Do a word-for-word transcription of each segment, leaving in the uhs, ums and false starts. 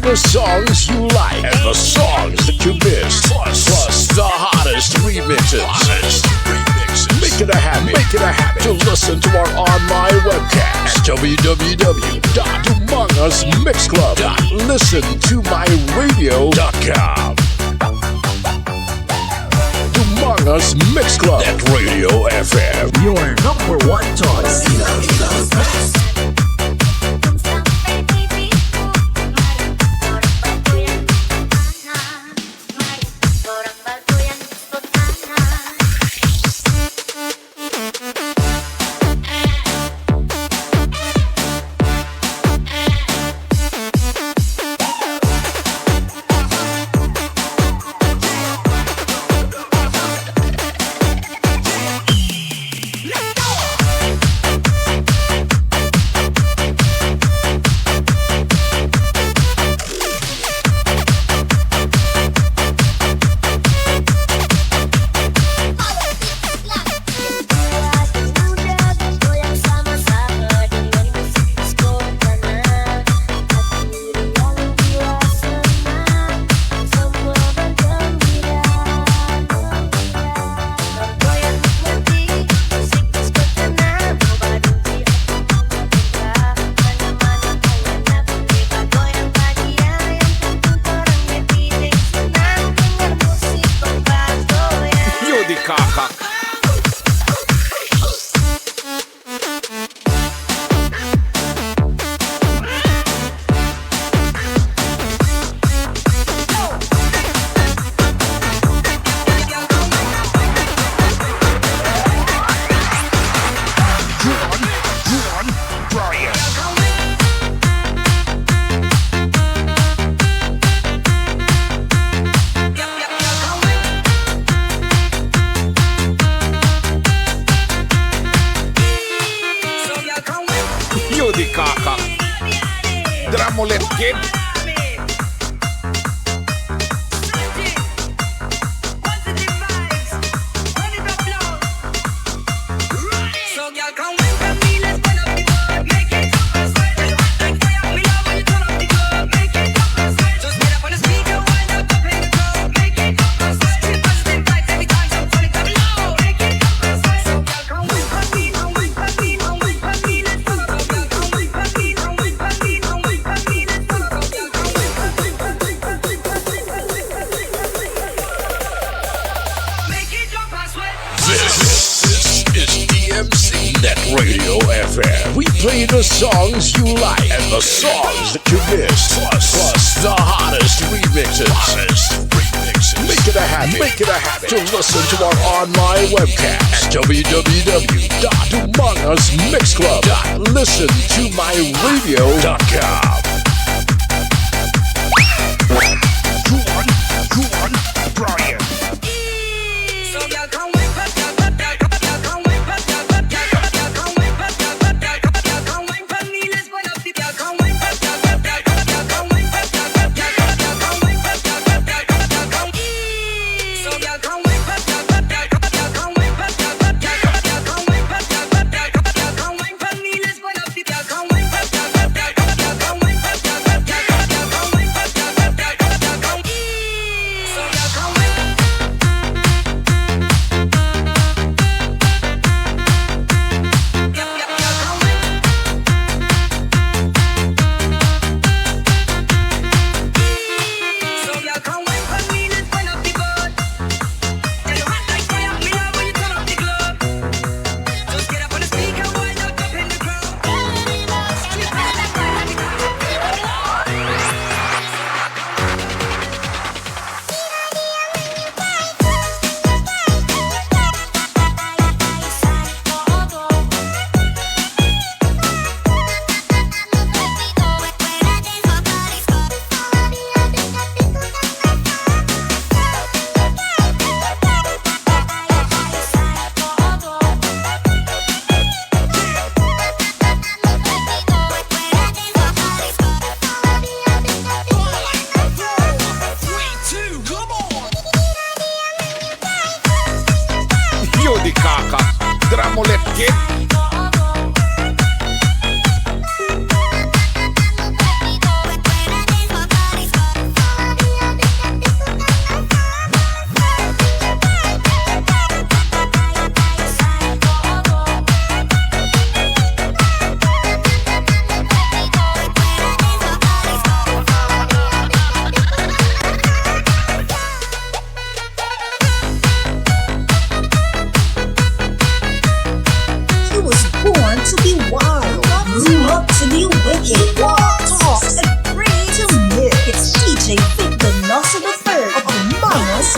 The songs you like and the songs that you missed, plus, plus the hottest remixes. Hottest remixes. Make it a habit. Make it a habit to listen to our online webcast at w w w dot dumangas mix club dot listen to my radio dot com. Dumangas Mix Club at Radio F M. Your number one choice. Yo di kakak. Yo di kakak. Dramulet kid. This, this is D M C Net Radio F M. We play the songs you like and the songs that you miss. Plus, plus the hottest remixes. Hottest remixes. Make it a habit. Make it a habit to listen to our online webcast at w w w dot dumangas mix club dot listen to my radio dot com. Juan, Juan, Brian.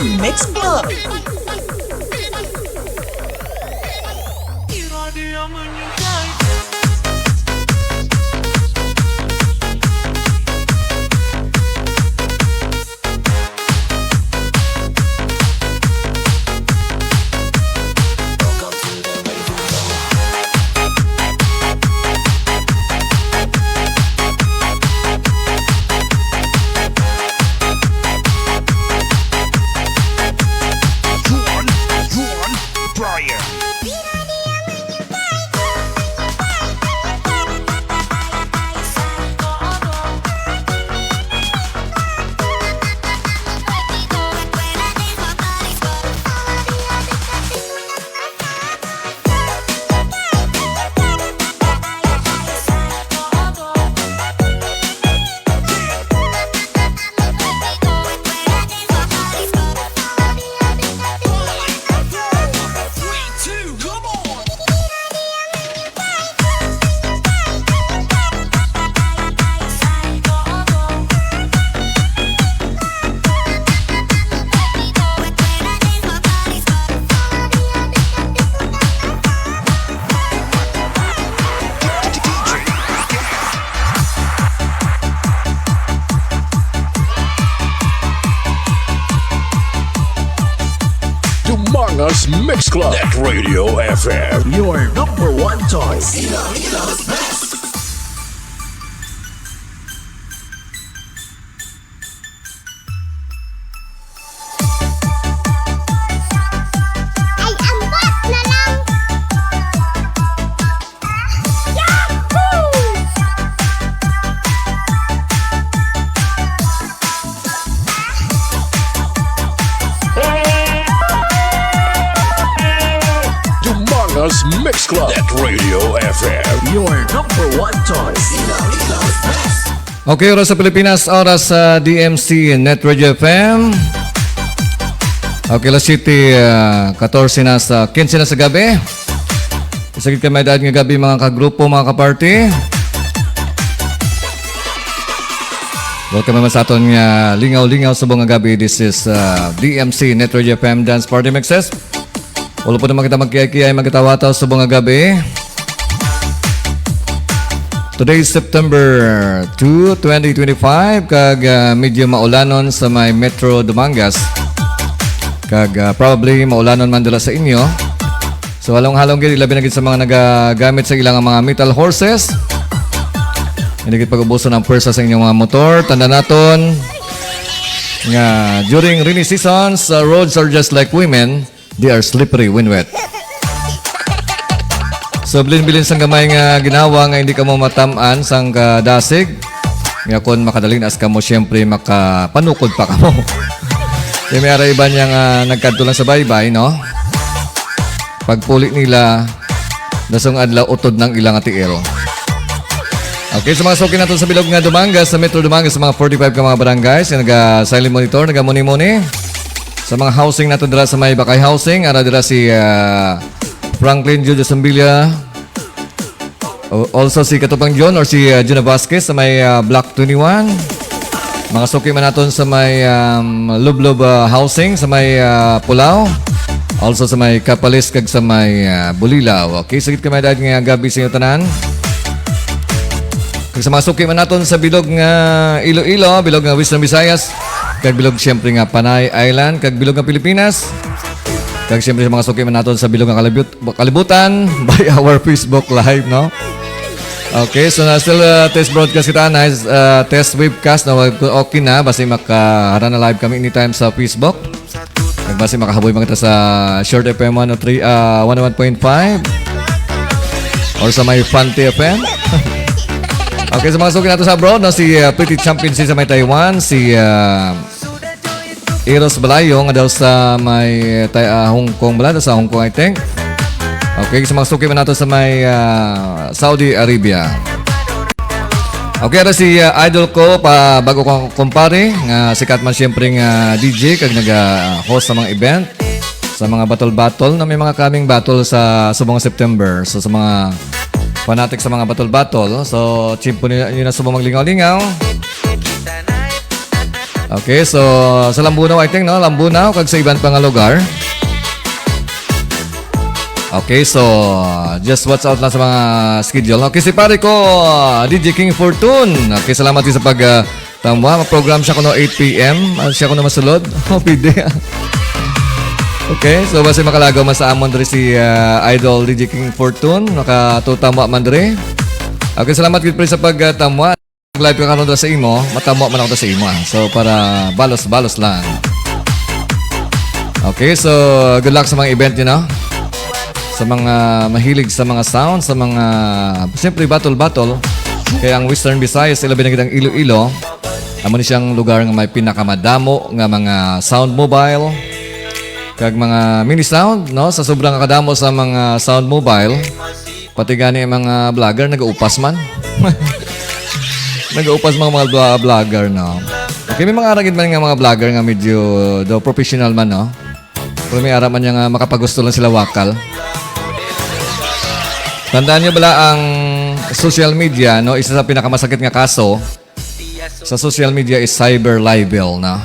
Mix Club. Dumangas Mix Club at Radio F M. Your number one choice. Ay, ambot na lang. Yahoo! Dumangas Mix Club at Radio F M. Your number one choice. Okay, oras sa Pilipinas, oras sa D M C Net Radio F M. Okay, alas siyete, ah, katorse na sa, kinse na sa gabi. Isa gid ka may edad nga gabi, mga kagrupo, mga kaparty. Welcome naman sa aton nga lingaw-lingaw subong nga gabi. This is, ah, D M C Net Radio F M Dance Party Mixes. Wala po naman kita magkiyay-kiyay, magkatawataw subong nga gabi. Today is September two, twenty twenty-five, kag, ah, medyo maulanon sa may Metro Dumangas. Kag, ah, probably maulanon man dira sa inyo. So, halong-halong gid, ilabi na gid sa mga nagagamit sa ilang mga metal horses. Hindi gid pag-ubuson ang pwersa sa inyong mga motor. Tanda naton nga during rainy seasons, uh, roads are just like women. They are slippery when wet. So, bilin-bilin sang gamay nga ginawa nga hindi kamo matam-an sang kadasig. Nga kon makadalinas kamo, siyempre, makapanukod pa kamo. Kaya may ara iba niya nga nagkadto lang sa baybay, no? Pagpuli nila, dasong adlaw utod ng ilang tiil. Okay, sa mga suki nato sa bilog nga Dumangas, sa Metro Dumangas, sa mga forty-five ka mga barangay, sa naga-silent monitor, nagamuni-muni. Sa mga housing nato dira sa may Bakay Housing, ara dira si, ah, Franklin Julio Sambilla. O-, also si Katupang John or si, ah, Juna Vasquez sa may, ah, Block twenty-one. Mga suki man naton sa may, um, Lublob, ah, Housing sa may, ah, Pulao. Also sa may Capalis kag sa may, ah, Bulilao. Okay, sige kaayo nga gabi sa inyo tanan. Kag sa mga suki man naton sa bilog nga Iloilo, bilog nga Western Visayas, kag bilog siyempre nga Panay Island, kag bilog nga Pilipinas. Kag siyempre sa mga suki man naton sa bilog nga kalibut-, kalibutan by our Facebook Live, no? Okay, so na still, uh, test broadcast kita, nice, uh, test webcast, no? Okay na, basi makaharana live kami anytime sa Facebook. Kag basi makahaboy man kita sa Short F M one oh three, ah, one oh one point five. Or sa may Fante F M. Okay, sa mga suki nato sa abroad, no, si, ah, Pretty Championship sa may Taiwan, si, ah, Eros Balayo nga daw sa may, ah, Tai-, ah, Hong Kong bala, sa Hong Kong, I think. Okay, sa mga suki man nato sa may, ah, Saudi Arabia. Okay, ara si, ah, idol ko, pa, bago ko kumpare, nga sikat man siyempre nga D J, kag naga-host sa mga event, sa mga battle-battle, na may mga coming battle sa subong nga September. So, sa mga fanatic sa mga battle-battle, so, tiyempo nila, yun na subong maglingaw-lingaw. Okay, so sa Lambunao, I think, no? Lambunao, kag sa iban pa nga lugar. Okay, so just watch out lang sa mga schedule. Okay, si pare ko, ah, D J King Fortune. Okay, salamat sa pag, ah, tama. Mag-program siya kuno eight p m. Ah, siya kuno masulod. Oh, pwede. Okay, so basi makalagaw man sa amon diri si, ah, Idol D J King Fortune. Makatutama man diri. Okay, salamat gid, pre, sa pagtama. Live ka karon sa imo, matamo man ako sa imo, ah. So, para balos-balos lang. Okay, so good luck sa mga event niyo, no? Sa mga mahilig sa mga sound, sa mga, siyempre, battle-battle. Kaya ang Western Visayas, ilabi na gid ang Iloilo, amo ni siyang lugar nga may pinakamadamo nga mga sound mobile, kag mga mini sound, no? Sa sobrang kadamo sa mga sound mobile, pati gani ang mga vlogger nagaupas man. Nagaupas mga, mga vlog-, vlogger, no? Okay, may mga aragid man nga mga vlogger nga medyo daw professional man, no? Pero may ara man niya nga makapagusto lang sila wakal. Tandaan niyo bala ang social media, no? Isa sa pinakamasakit nga kaso sa social media is cyber libel, no?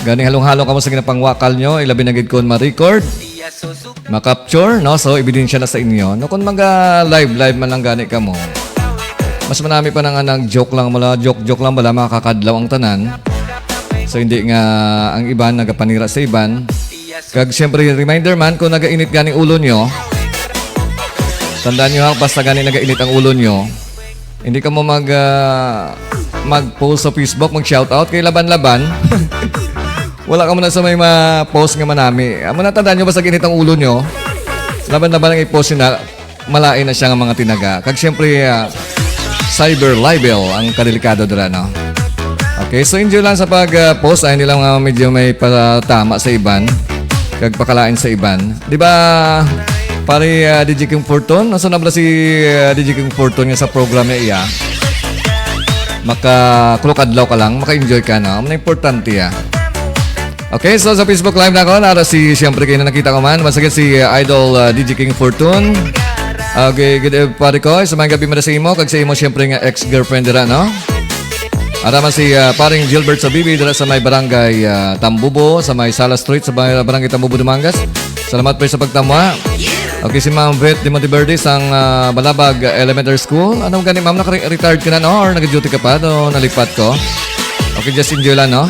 Gani halong-halong kamo sa ginapangwakal nyo, ilabi na gid kon ma-record, ma-capture, no? So, ebidensya na sa inyo. No, kung mag-, ah, live, live man lang gani kamo, mas manami pa na nga nag-joke lang, wala, joke, joke lang, wala makakadlaw ang tanan. So, hindi nga ang iban nagapanira sa iban. Kag, siyempre, reminder man, kung nagainit gani ulo nyo, tandaan nyo ha, basta gani nagainit ang ulo nyo, hindi kamo mag, ah, mag-post sa Facebook, mag-shoutout kay laban-laban. Wala kamo na sa may ma-post nga manami. Amo na, tandaan nyo, basta ginit ang ulo nyo, laban-laban ang i-post nyo na, malain na siya nga mga tinaga. Kag siyempre, ah, cyber libel ang kadelikado dira, no? Okay, so enjoy lang sa pag, ah, post. Ay nila nga medyo may patama sa iban, kag pakalain sa iban. Di ba, pare, ah, D J King Fortune? Nasa na bala si, ah, D J King Fortune nga sa program niya iya? Maka-, kulok adlaw ka lang, maka-enjoy ka, no? Ang importante, ah. Okay, so sa Facebook Live na ako, nara si, siyempre, kayo na nakita ko man. Once again, si, uh, Idol, uh, D J King Fortune. Okay, good eve-, pare ko. Sa mga gabi, mara sa imo, kag sa imo, siyempre, nga ex-girlfriend dira, no? Ara man si, uh, paring Gilbert Sabibi dira sa may barangay, uh, Tambubo, sa may Sala Street, sa may barangay Tambubo, Dumangas. Salamat, pre, sa pagtama. Okay, si Ma'am Vet de Monteverde sang, uh, Balabag Elementary School. Anong gani, ma'am? Naka-, retired ka na, no? Or nag-duty ka pa? No, nalipat ko. Okay, just enjoy lang, no?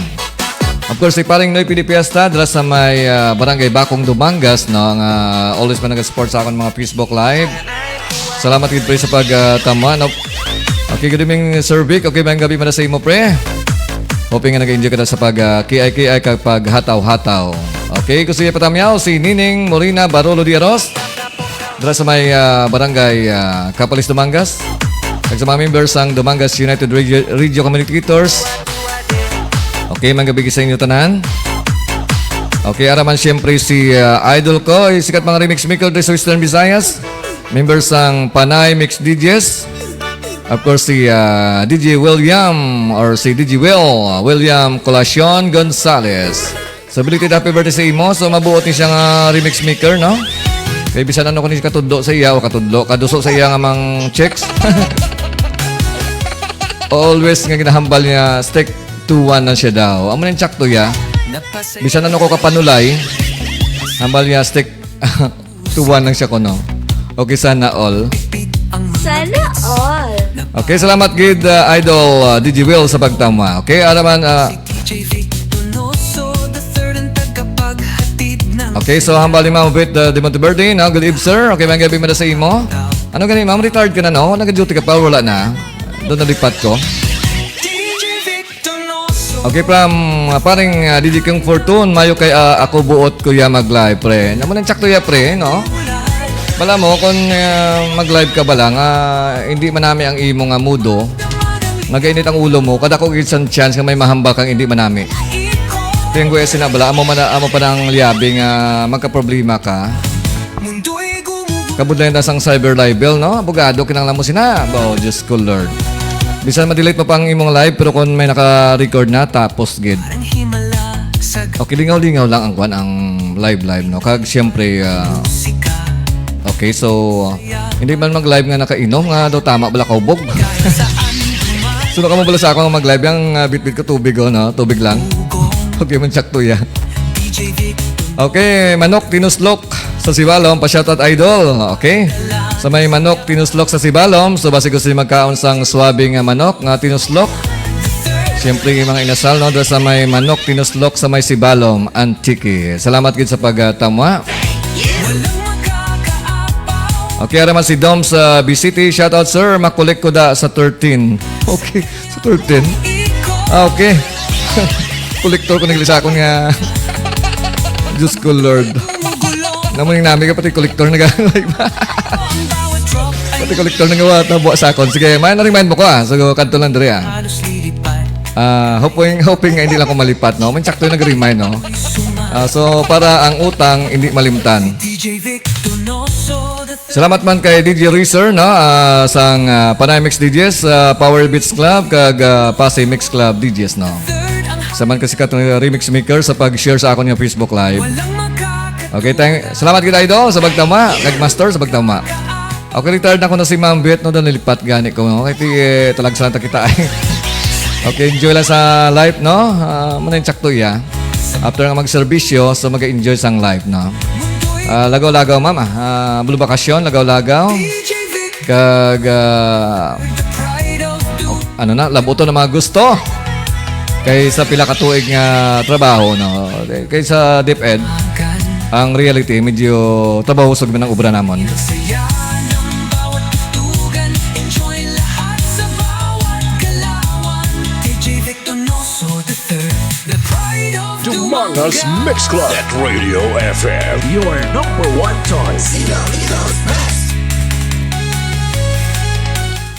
Of course, si Paring Noy Pidi Fiesta, dira sa may, ah, Barangay Bacong, Dumangas, no, nga always pa nag-support sa akon mga Facebook Live. Salamat gid, pre, sa pag, ah, tama, no? Okay, good evening, Sir Vic. Okay, maayong gabi man sa imo, pre. Hoping nga nag-enjoy ka na sa pag, ah, K I K I kag paghataw-hataw. Okay, gusto niya patamyaw si Nining Morina Barolo Diaros. Dira sa may, ah, barangay, ah, Capalis, Dumangas. Kag sa mga members sang Dumangas United Radio, Radio Communicators. Okay, maayong gabi sa inyo tanan. Okay, ara man siyempre si, ah, idol ko, eh, sikat mga remix maker diri sa Western Visayas. Members sang Panay Mix D Js. Of course, si, ah, D J William or si D J Will, ah, William Colacion Gonzalez. So, belated happy birthday sa imo. So, mabuot ni siya nga remix maker, no? Kay bisan ano ko ni katudlo sa iya, o katudlo, kaduso sa iya nga mang chicks. Always nga ginahambal niya, stick to one na siya daw. Amo nang tsakto ya. Bisan ano ko kapanulay, hambal niya, stick to one lang siya kuno. Okay, sana all. Sana all. Okay, salamat gid, uh, Idol, uh, D J Will sa pagtama. Okay, ara man, uh, okay, so hambal ni Ma'am Vit, uh, de Monteverde, no? Good eve, sir. Okay, maayong gabi man sa imo. Ano gani, ma'am, retired ka na, no? Nag-duty ka pa, wala na? Doon nalipat ko. Okay, from, uh, paring, uh, D J King Fortune, mayo kay, uh, ako buot ko ya mag-live, pre. Amo nang tsakto ya, pre, no? Bala mo, kung, uh, mag-live ka bala nga hindi manami ang imo nga mudo, nagainit ang ulo mo, kadako gid sang chance nga may mahambal kang hindi manami. Kaya ang guya sina bala, amo man, amo pa nang liabi nga magkaproblema ka. Kabudlay na sang cyber libel, no? Abogado, kinahanglan mo sina. Oh, Diyos ko, Lord. Bisan ma-delete mo pa ang imong live, pero kung may naka-record na, tapos gid. Okay, lingaw-lingaw lang ang kwan, ang live, live, no? Kag, siyempre, ah, okay, so, hindi man mag-live nga nakainom, nga daw tama bala kaubog. Tulo ka mo bala sa akong mag-live. Ang, ah, bitbit ko tubig, oh, no? Tubig lang. Okay, man, sakto ya. Okay, Manok Tinuslok sa Sibalom, pa-shoutout, idol. Okay? Sa may Manok Tinuslok sa Sibalom, so basi gusto niyo magkaon sang swabe nga manok nga tinuslok. Siyempre, yung mga inasal, no? Doon sa may Manok Tinuslok sa may Sibalom, Antique. Salamat gid sa pagtamwa. Okay, ara man si Dom sa B C T. Shoutout, sir. Makulik ko da sa thirteen. Okay, sa thirteen. Ah, okay. Kolektor ko naglisakon nga. Diyos ko, Lord. Namuning nami ka pati kolektor naga-, pati kolektor nagawat na buwa sakon. Sige, may na-remind mo ko, ah. So, kanto lang diri, ah. Ah, hoping, hoping nga hindi lang ko malipat, no? May sakto yung nag-remind, no? Ah, so, para ang utang hindi malimtan. Salamat man kay D J Racer, no? Ah, sang, ah, Panay Mix D Js, ah, Power Beats Club, kag, ah, Pasay Mix Club D Js, no? Sa man kasikat nga remix maker sa pag-share sa akon nga Facebook Live. Okay, thank, salamat gid, idol, sa pagtama, kag master sa pagtama. Okay, retired na ko na si Ma'am Beth, no? Doon nilipat gani ko, no? Kay ti, eh, talagsa lang ta kita, ay. Okay, enjoy lang sa life, no? Ah, muna yung sakto, iya. After nga magserbisyo, so mag-enjoy sang life, no? Ah, lagaw-lagaw, ma'am, ah. Ah, blue bakasyon, lagaw-lagaw. Kag, ah, ano na, labuton ang mga gusto. Kay sa pila ka tuig nga trabaho, no? Kay sa DepEd, ang reality, medyo trabaho usog man ang obra namon. Saya ng bawat tutugan, enjoy lahat sa bawat galawan. D J Victor Noso the third, the pride of Dumangas Dumangas. Mix Club at Radio F M, your number one choice.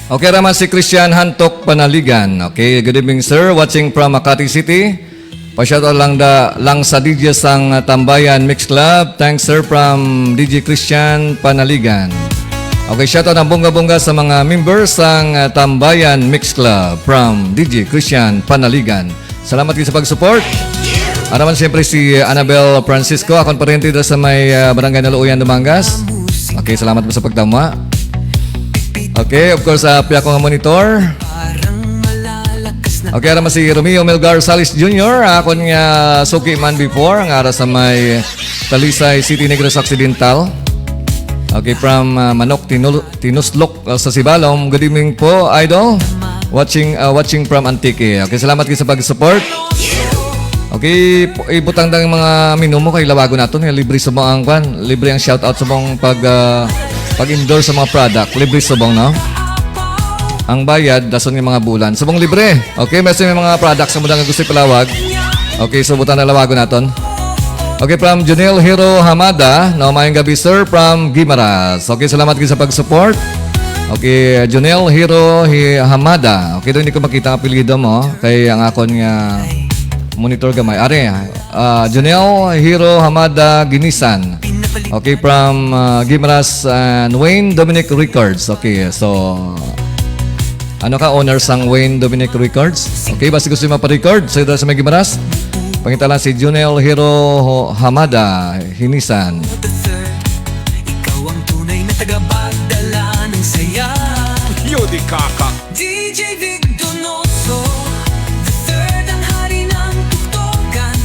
Okay, raman si Christian Hantok Panaligan. Okay, good evening, sir. Watching from Makati City. Pa-shoutout lang da, lang sa D J sang, uh, Tambayan Mix Club. Thanks, sir, from D J Christian Panaligan. Okay, shoutout ang bongga-bongga sa mga members sang, uh, Tambayan Mix Club from D J Christian Panaligan. Salamat kayo sa pag-support. Ara man siyempre si Annabel Francisco, akon pariente dira sa may, ah, Barangay Naluuyan, Dumangas. Okay, salamat po sa pagtama. Okay, of course, ah, apya ko nga monitor. Okay, ara man si Romeo Melgar Salis Junior, akon nga suki man before, nga ara sa may Talisay City, Negros Occidental. Okay, from, ah, Manok Tinul-, Tinuslok, uh, sa Sibalom. Good evening po, idol. Watching, uh, watching from Antique. Okay, salamat kayo sa pag-support. Okay, pu-, ibutang dang mga menu mo kay lawagon naton. Kay libre subong ang kwan. Libre ang shoutout subong pag, uh, pag-endorse sa mga product. Libre subong, no? Ang bayad, dason nga mga bulan. Subong libre. Okay, may may mga products sa muda nga gusto ipalawag. Okay, so butang na lawagon naton. Okay, from Junel Hiro Hamada, no, maayong gabi, sir, from Guimaras. Okay, salamat gid sa pag-support. Okay, Junel Hiro Hi-, Hamada. Okay, daw hindi ko makita ang apelyido mo. Kay ang akon nga monitor gamay. Are, ah, Junel Hiro Hamada Ginisan. Okay, from, ah, Guimaras and Wayne Dominic Records. Okay, so, ano ka, owner sang Wayne Dominic Records? Okay, basta gusto mo pa-record sa, sa may Guimaras? Pangita lang si Junel Hiro Ho-, Hamada, Hinisan. Ikaw ang tunay na tagapagdala ng saya. Yodi Kaka. D J Vic Donoso, the third, ang hari ng tugtugan.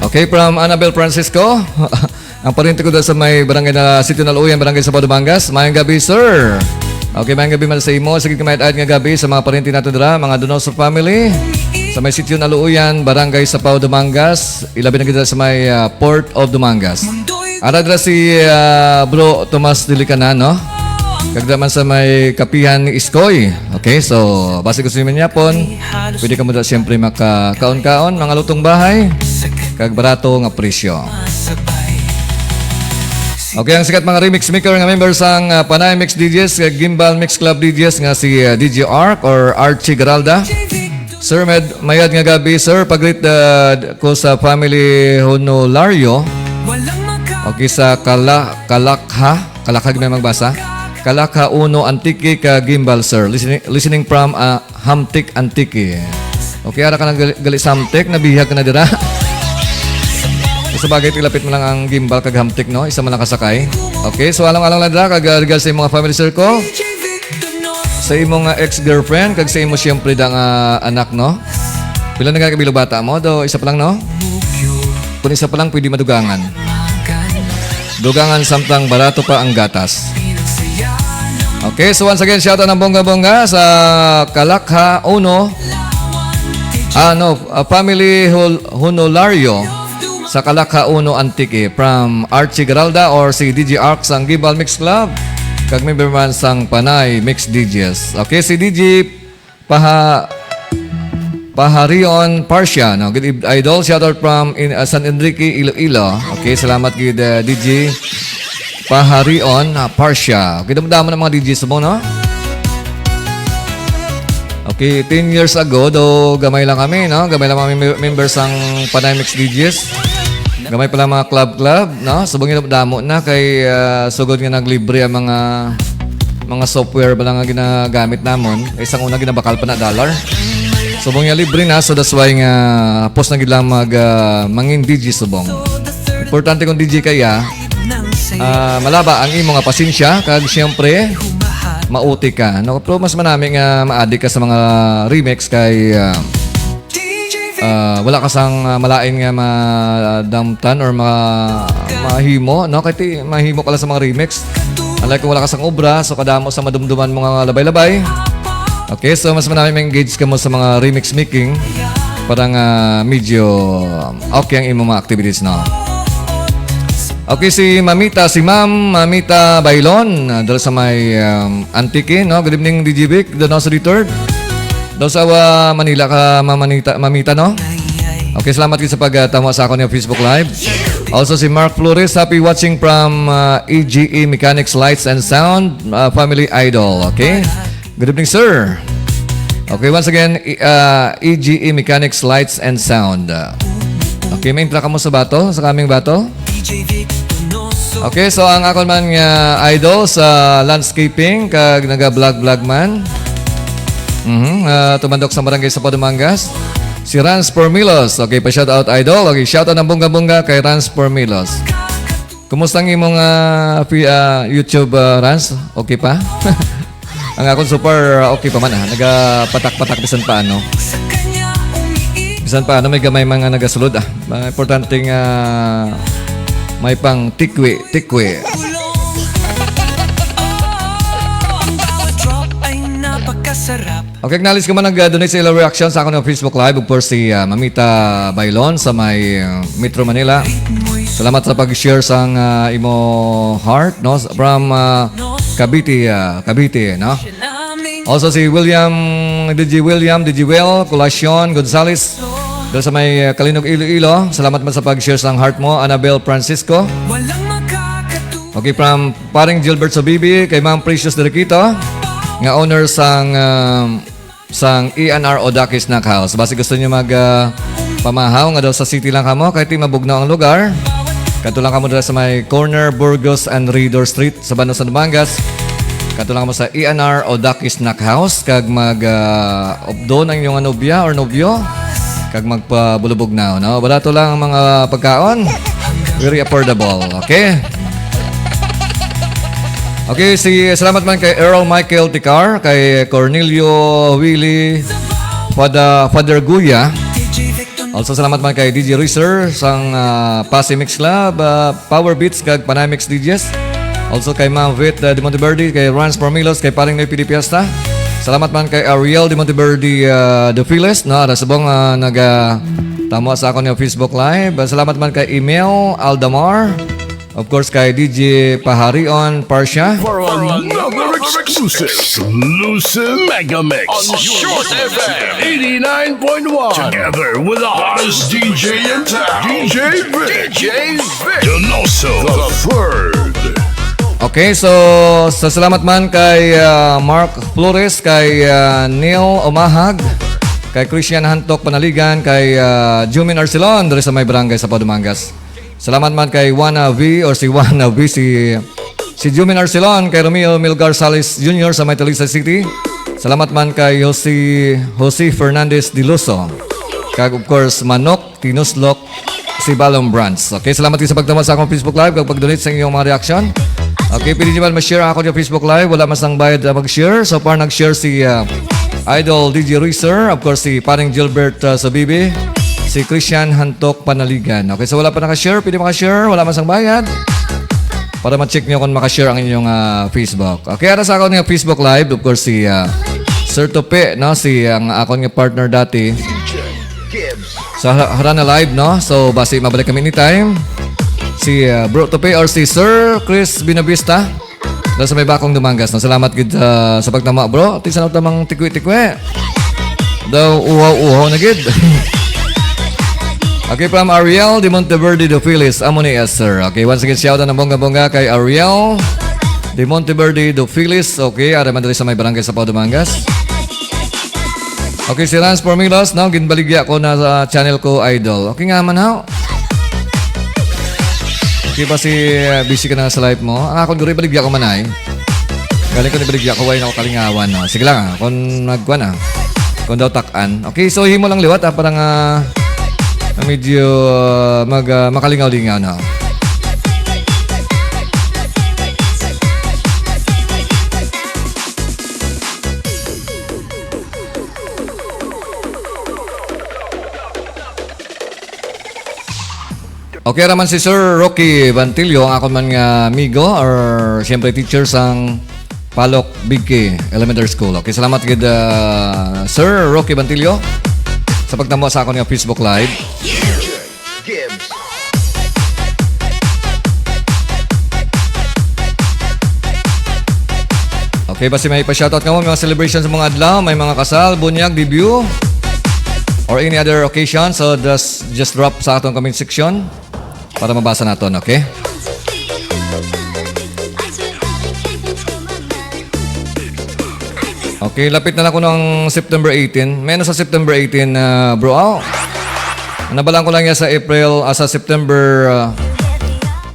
Okay, from Annabel Francisco. Ang pariente ko dira sa may barangay na Sitio Naluyan, Barangay Sabao, Dumangas. Mayong gabi, sir. Okay, mayong gabi man sa imo. Sige, kamayad-ayad nga gabi sa mga pariente nato dira, mga Donoso family. Sa may Sitio Naluyan, Barangay Sabao, Dumangas. Ilabi na kita sa may, ah, Port of Dumangas. Ara dira si, ah, Bro Tomas Dilicanan, no? Kag naman sa may Kapihan ni Iskoy. Okay, so, basi gusto niyo man yapon, pwede ka mo dira siyempre makakaon-kaon, mga lutong bahay. Kag barato nga presyo. Okay, ang sikat mga remix maker nga member sang, ah, Panay Mix D Js, ah, Gimbal Mix Club D Js nga si, ah, D J Ark or Archie Garalda. Sir, med-, mayad nga gabi, sir. Pag-greet, ah, ko sa family Honolario. Okay, sa Kala-, Kalakha. Kalakha may magbasa. Kalakha uno, Antique, ka Gimbal, sir. Listening, listening from, ah, Hamtic, Antique. Okay, ara ka na gali, gali sa Hamtic, nabihag ka na dira. Sa bagay, tilapit mo lang ang Gimbal kag Hamtic, no? Isa man lang kasakay. Okay, so alang-alang lang dira, kag, ah, regards sa mga family circle. Sa imo nga ex-girlfriend, kag sa imo siyempre da nga anak, no? Pila na ka kabilog bata mo? Do, isa pa lang, no? Kung isa pa lang, pwede madugangan. Dugangan samtang barato pa ang gatas. Okay, so once again, shout out ng bongga-bongga sa Kalakha Uno. Ah, no, ah, family Hol-, Honorario sa Kalakha Uno, Antique. From Archie Garalda or si D J Ark sang Gimbal Mix Club. Kag member man sang Panay Mix D Js. Okay, si D J Paha-, Paharion Parsia, no? Good eve-, idol. Shout out from in, uh, San Enrique, Iloilo. Okay, salamat gid, uh, D J Paharion, uh, Parsia. Okay, damo-damo na mga D J subong, no? Okay, ten years ago, do gamay lang kami, no? Gamay lang mga mem-, members sang Panay Mix D Js. Gamay pala mga club-club, no? Subong yun, damo na kay, uh, sugod nga naglibre ang mga mga software ba lang nga ginagamit namon. Kay sang una ginabakal pa na dollar. Subong niya libre na, so that's why nga hapos na gid lang mag, ah, mangin D J subong. Importante kung D J kaya, ah, malaba ang imo nga pasensya, kag siyempre, mauti ka. No? Pero mas manami nga maadi ka sa mga remix kay, ah, ah, wala ka sang, ah, malain nga madamtan or ma-, mahimo, no? Kay ti-, mahimo ka lang sa mga remix. Unlike kung wala ka sang obra, so kadamo sa madumduman mo nga labay-labay. Okay, so mas manami ma-engage ka mo sa mga remix making para nga medyo okay ang imong mga activities, no? Okay, si Mamita, si Ma'am Mamita Bailon, ah, dala sa may, um, Antique, no? Good evening, D J Vic, Donoso the third. Daw sa, ah, Manila ka, Mamanita, Mamita, no? Okay, salamat gid sa pagtamo sa akon nga Facebook Live. Also, si Mark Flores, happy watching from, ah, E G E Mechanics, Lights and Sound, ah, Family Idol. Okay? Good evening, sir. Okay, once again, i-, ah, E G E Mechanics, Lights and Sound. Ah, okay, may intra ka mo sa bato, sa kaming bato? Okay, so ang akon man nga idol sa landscaping, kag naga-vlog-vlog man. Mhm, ah, tumandok sa barangay sa Padumangas. Si Rans Pormilos. Okay, pa-shout out, idol. Okay, shout out ng bongga-bongga kay Rans Pormilos. Kumusta ang imong, ah, pi-, ah, YouTube, ah, Rans? Okay pa? Ang akon so far, ah, okay pa man, ah. Nagapatak-patak bisan pa ano. Bisan pa ano, may gamay mga nagasulod, ah. Mga importante nga may pang tikwi, tikwi. Okay, acknowledge ko man nag-donate sa ilang reaction sa akon nga Facebook Live. Of course, si, ah, Mamita Bailon sa may, ah, Metro Manila. Salamat sa pag-share sang, ah, imo heart, no? From, ah, Cavite, ah, Cavite, no? Also si William, D J William, D J Will, Colacion Gonzales. Dala sa may, ah, Calinog, Iloilo. Salamat man sa pag-share sang heart mo, Annabel Francisco. Okay, from Paring Gilbert Sabibi, kay Ma'am Precious Deriquito, nga owner sang, ah, sang E and R Odaki Snack House. Basi gusto niyo mag, ah, pamahaw nga daw sa city lang kamo, kay ti mabugnaw ang lugar. Kadto lang kamo dira sa may corner Burgos and Ridor Street sa Bano sa Dumangas. Kadto lang kamo sa E and R Odaki Snack House kag mag, ah, updon ang inyong nobya or nobyo kag magpabulubog na, no? Barato lang ang mga pagkaon. Very affordable, okay? Okay, si, salamat man kay Earl Michael Ticar, kay Cornelio Willie, Father, Father Guya. Also, salamat man kay D J Racer sang, ah, Pasi Mix Club, ah, Power Beats, kag Panamix D Js. Also, kay Ma'am Vit, ah, de Monteverde, kay Rans Pormilos, kay Paring Noy P D Fiesta. Salamat man kay Ariel de Monteverde, ah, de Files, no? Ara subong, ah, naga tamo sa akon nga Facebook Live. Ah, salamat man kay Emil Aldamar. Of course, kay D J Paharion Parsia. For another exclusive, exclusive Mega Mix on Short F M eighty-nine point one. Together with the hottest D J in town, D J Vic. D J Vic. Donoso the third. Okay, so sa salamat man kay, ah, Mark Flores, kay, ah, Neil Omahag, kay Christian Hantok Panaligan, kay, ah, Jumin Arcelon diri sa may barangay sa Padumangas. Salamat man kay Juana V or si Juana V, si, si Jumin Arcelon, kay Romeo Milgar Salis Junior sa may Talisay City. Salamat man kay Jose, Jose Fernandez Diloso. Kag of course, Manok Tinuslok, si Balong Brands. Okay, salamat kayo sa pagtama sa akong Facebook Live kag pag-donate sa inyong mga reaction. Okay, pwede nyo man ma-share ako sa Facebook Live. Wala man sang bayad, ah, mag-share. So far, nag-share si, ah, Idol D J Racer. Of course, si Paring Gilbert, ah, Sabibi. Si Christian Hantok Panaligan. Okay, so wala pa naka-share. Pwede maka-share. Wala man sang bayad. Para ma-check nyo kung maka-share ang inyong, ah, Facebook. Okay, ara sa ako nga Facebook Live. Of course, si, ah, Sir Tope, no? Si, ang akon nga partner dati. Sa Ha-, Harana Live, no? So, basi mabalik kami anytime. Si, uh, Bro Tope or si Sir Chris Binavista. Dahil sa may Bakong Dumangas, no? Salamat gid, uh, sa pagtama, bro. Ati sa tamang tikwi-tikwi. Daw uhaw-uhaw na gid. Okay, from Ariel de Monteverde de Feliz. Amo ni, yes, sir. Okay, once again, shout out ng bongga-bongga kay Ariel de Monteverde de Feliz. Okay, ara man diri sa may barangay sa Pau Dumangas. Okay, si Rans Formilos, no? Ginbaligya ko na sa channel ko, idol. Okay nga man, ha? Okay ba si, uh, busy ka na sa life mo? Ang akon guri, baligya ko man ay. Galing ko ni baligya ko, way na ako kalingawan, no? Sige lang, ah. Kung nagkuan, ah. Kung daw tak-an. Okay, so himo lang liwat, ah, para nga medyo, uh, mag, uh, makalingaw-lingaw, no? Okay ra man si Sir Rocky Bantillo, ang akon man nga amigo, or siyempre teacher sang Palok Bigke Elementary School. Okay, salamat gid, ah, Sir Rocky Bantillo, sa pagtamo sa akon nga Facebook Live. Okay, basi may pa-shoutout kamo, may mga celebration sa mga adlaw, may mga kasal, bunyag, debut, or any other occasion. So, just, just drop sa atong comment section para mabasa naton, okay? Okay, lapit na lang kuno ang September eighteen. May ano sa September eighteen, ah, bro? Aw. Nabalaan ko lang niya sa April, ah, sa September, ah,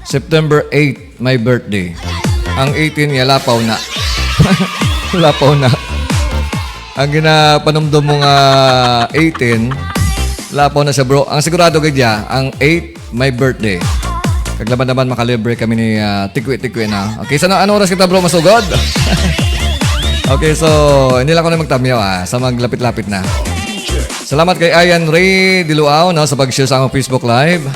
September eight, my birthday. Ang eighteen niya, lapaw na. Lapaw na. Ang ginapanumdum mo nga eighteen, lapaw na siya, bro. Ang sigurado gid niya, ang eight, my birthday. Kag laban naman makalibre kami ni, ah, Tikwi-Tikwi na. Okay, sa ano oras kita, bro, masugod? Okay, so, hindi lang ako na magtamyaw, ah, sa maglapit-lapit na. Salamat kay Ayan Ray Diluao, no, sa pag-share sa akong Facebook Live.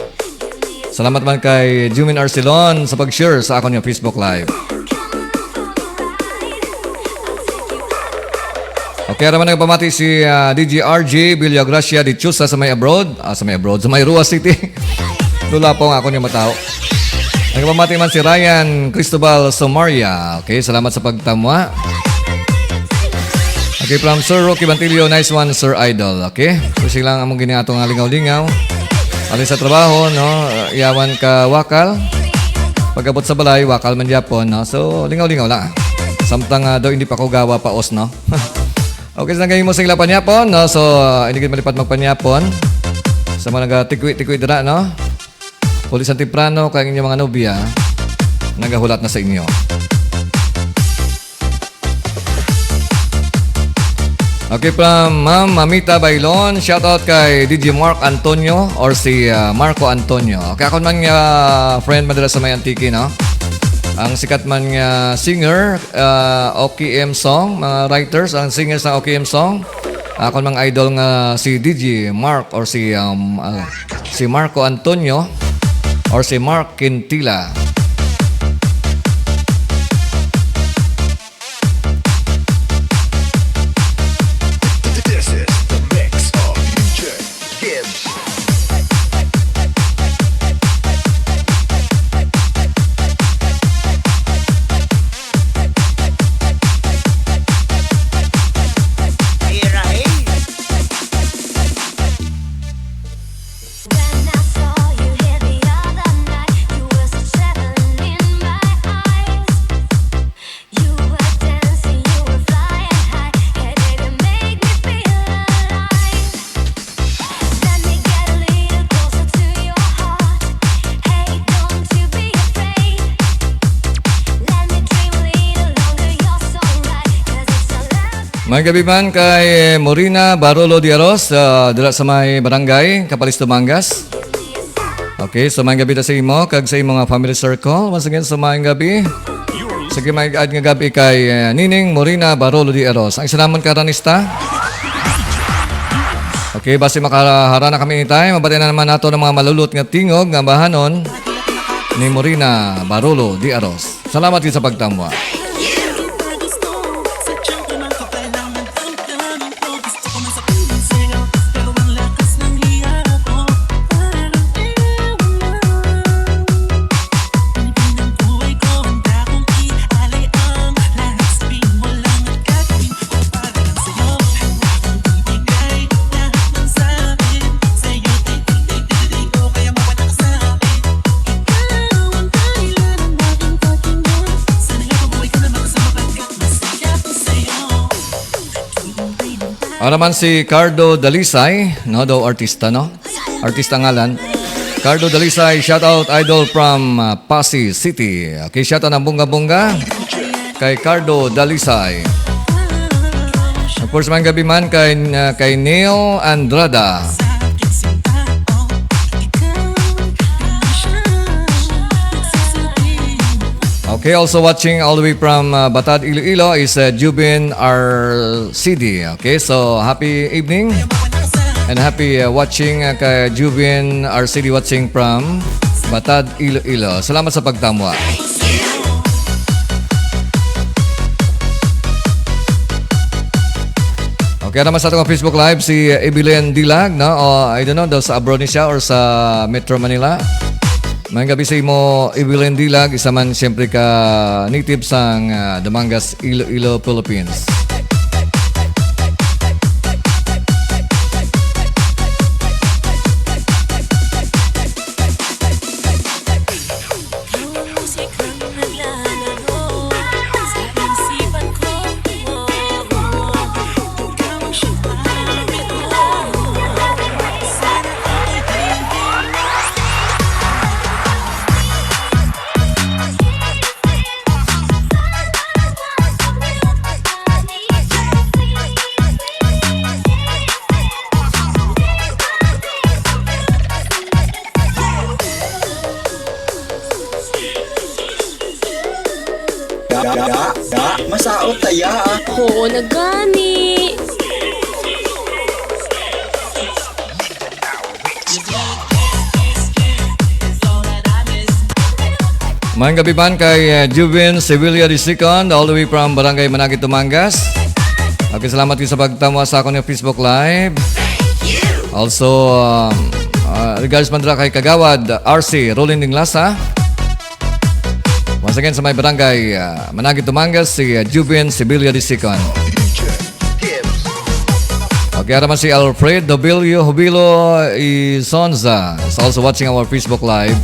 Salamat man kay Jumin Arcelon sa pag-share sa akon nga Facebook Live. Okay, ara man nagpamati si, ah, D J R J Villagracia de Chusa sa may abroad. Ah, sa may abroad, sa may Roxas City. Lulapaw nga ako niya matao. Nagpamati man si Ryan Cristobal Somaria. Okay, salamat sa pagtamwa. Okay, from Sir Rocky Bantillo, nice one, Sir Idol. Okay, so sila ang among gini ato nga lingaw-lingaw. Ali sa trabaho, no, yawan ka wakal. Pag-abot sa balay, wakal man gyapon, no? So, lingaw-lingaw lang. Samtang, ah, daw hindi pa ko gawa paos, no? Okay, sa nagahimo sa ila panyapon, no? So, ah, hindi gid malipad magpanyapon. Sa mga nagatikwi-tikwi dira, no? Huli sa temprano, kay ang inyong mga nobya, nagahulat na sa inyo. Okay, from Ma'am Mamita Bailon, shout out kay D J Mark Antonio or si, ah, Marco Antonio. Okay, akon man nga friend man dira sa may Antique, no? Ang sikat man nga singer, ah, O K M song, mga writers, ang singers ng O K M song. Akon mang idol nga si D J Mark or si, um, ah, si Marco Antonio or si Mark Quintila. This is the mix of D J Gibbs. When I saw you here the other night, you were so traveling in my eyes. You were dancing, you were flying high. Hey, baby, make me feel alive. Let me get a little closer to your heart. Hey, don't you be afraid. Let me dream a little longer, you're so right. 'Cause it's a love May gabi man kay Morina Barolo Diaros, ah, dira sa may barangay Capalis, Dumangas. Okay, so may gabi ta sa imo kag sa imo nga family circle. Once again, so may gabi. Sige, may ad nga gabi kay, eh, Nining Morina Barolo de Aros. Ang isa namon ka ranista. Okay, basi makahara na kami anytime. Mabati na naman nato ng mga malulot nga tingog nga bahanon ni Morina Barolo de Aros. Salamat gyud sa pagtamwa. Ano naman si Cardo Dalisay, no? Daw artista, no? Artista ngalan. Cardo Dalisay, shout out, idol from, uh, Passi City. Okay, shout out ng bongga-bongga kay Cardo Dalisay. Of course, man gabi man kay, uh, kay Neil Andrada. Okay, also watching all the way from, uh, Batad, Iloilo is, uh, Jubin R C D. Okay, so happy evening and happy, uh, watching, uh, kay Jubin R C D watching from Batad, Iloilo. Salamat sa pagtamwa. Okay, naman sa atong Facebook Live, si Evelyn Dilag, no? O, I don't know, daw sa abroad ni siya or sa Metro Manila. Maayong gabi sa imo, Evelyn Dilag, isa man siyempre ka native sang, ah, Dumangas, Iloilo, Philippines. Ga, ga, ga, masaot ta ya, ah. Oo, nagani. Maayong gabi man kay, uh, Juvin Sevilla the second, all the way from Barangay Managit, Dumangas. Okay, salamat gyud sa pagtamwa sa akon nga Facebook Live. Also, um, uh, regards man dira kay Kagawad R C Rolinding Lasa. Once again, sa may barangay, ah, Managit, Dumangas, si, ah, Juvin Sibilio the second. Okay, ara man si Alfred Dobilio Jubilo Isonza is also watching our Facebook Live.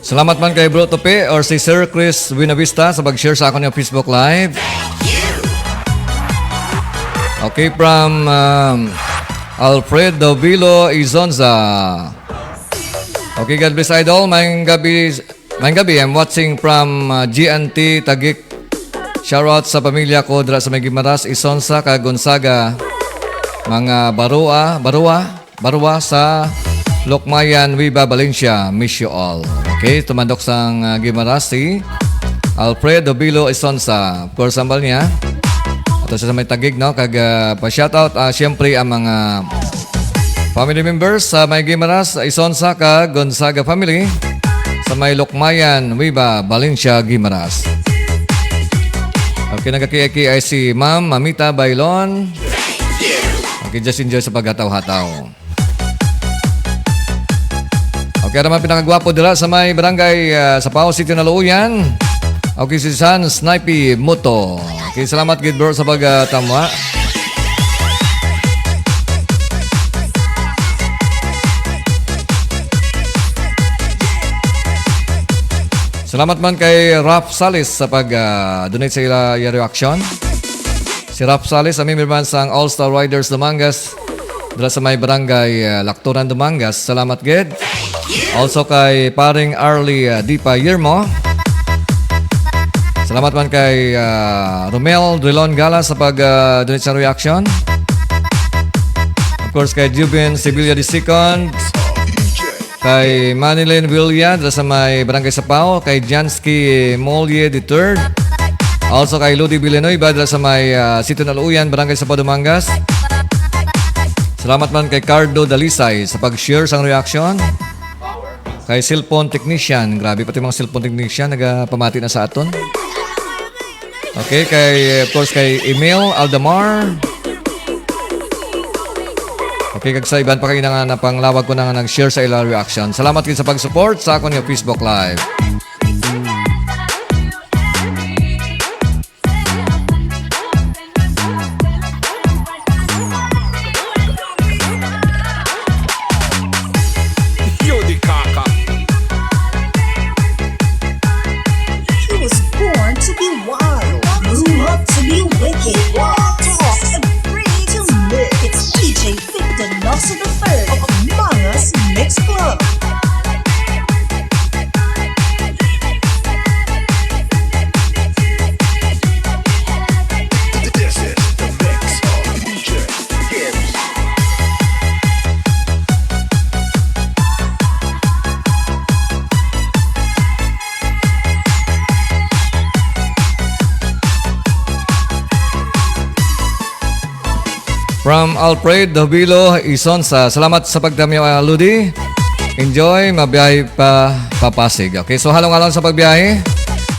Salamat man kay Bro Tope or si Sir Chris Buenavista sa pag-share sa akon nga Facebook Live. Okay, from, um, Alfred Dovilo Izonza. Okay, God bless, idol. Maayong gabi, maayong gabi. I'm watching from, uh, G N T Taguig. Shoutout sa pamilya ko dira sa may Guimaras, Isonza, kag Gonzaga. Mga Barua, Barua. Barua sa Lukmayan, Nueva Valencia. Miss you all. Okay, tumandok sang, ah, Guimaras si Alfred Obilo Isonza. Of course, hambal niya. Ato siya sa may Taguig, no? Kag, ah, pa-shoutout, ah, siyempre, ang mga family members sa may Guimaras, Isonza kag Gonzaga family sa may Lukmayan, Nueva Valencia, Guimaras. Okay, nagkakiay-kiay si Ma'am Mamita Bailon. Okay, just enjoy sa paghataw-hataw. Okay, naman pinakagwapo dira sa may barangay, ah, sa Pao City, Naluuyan. Okay, si San Snipe Moto. Okay, salamat gid, bro, sa pagtamwa. Salamat man kay Ralph Salis sa pag, ah, donate sa ila, iya reaction. Si Ralph Salis, ang member man sang All Star Riders Dumangas, dira sa may barangay, ah, Lactoran, Dumangas. Salamat gid. Also kay paring Arlie, ah, Dipa Yermo. Salamat man kay, ah, Romel Drilon Gala sa pag, ah, donate sa reaction. course, kay Juben Sevilla the second, kay Manilyn Villa, dira sa may Barangay Sapao, kay Jansky Molie the third, also kay Ludi Villanueva, dira sa may, ah, Sitio Naluyan, Barangay Sapao, Dumangas. Salamat man kay Cardo Dalisay sa pag-share sang reaction. Kay cellphone technician. Grabe, pati mga cellphone technician nagapamati na sa aton. Okay, kay, of course, kay Emil Aldamar. Okay, kag sa iban pa kayo na nga napanglawag ko na nga nag-share sa ilang reaction. Salamat gid sa pag-support sa akon nga Facebook Live. Yo, di kaka. He was born to be wild, grew up to be wicked, raw, tough, and free to live. It's D J Victor Nelson the third of Mangas Mix Club. This is the mix of D J Gibbs. From Alfred Dobilo Isonsa, salamat sa pagtamyaw, ah, Ludi. Enjoy, mabiyahe pa, pa Pasig. Okay, so halong-halong sa pagbiyahe.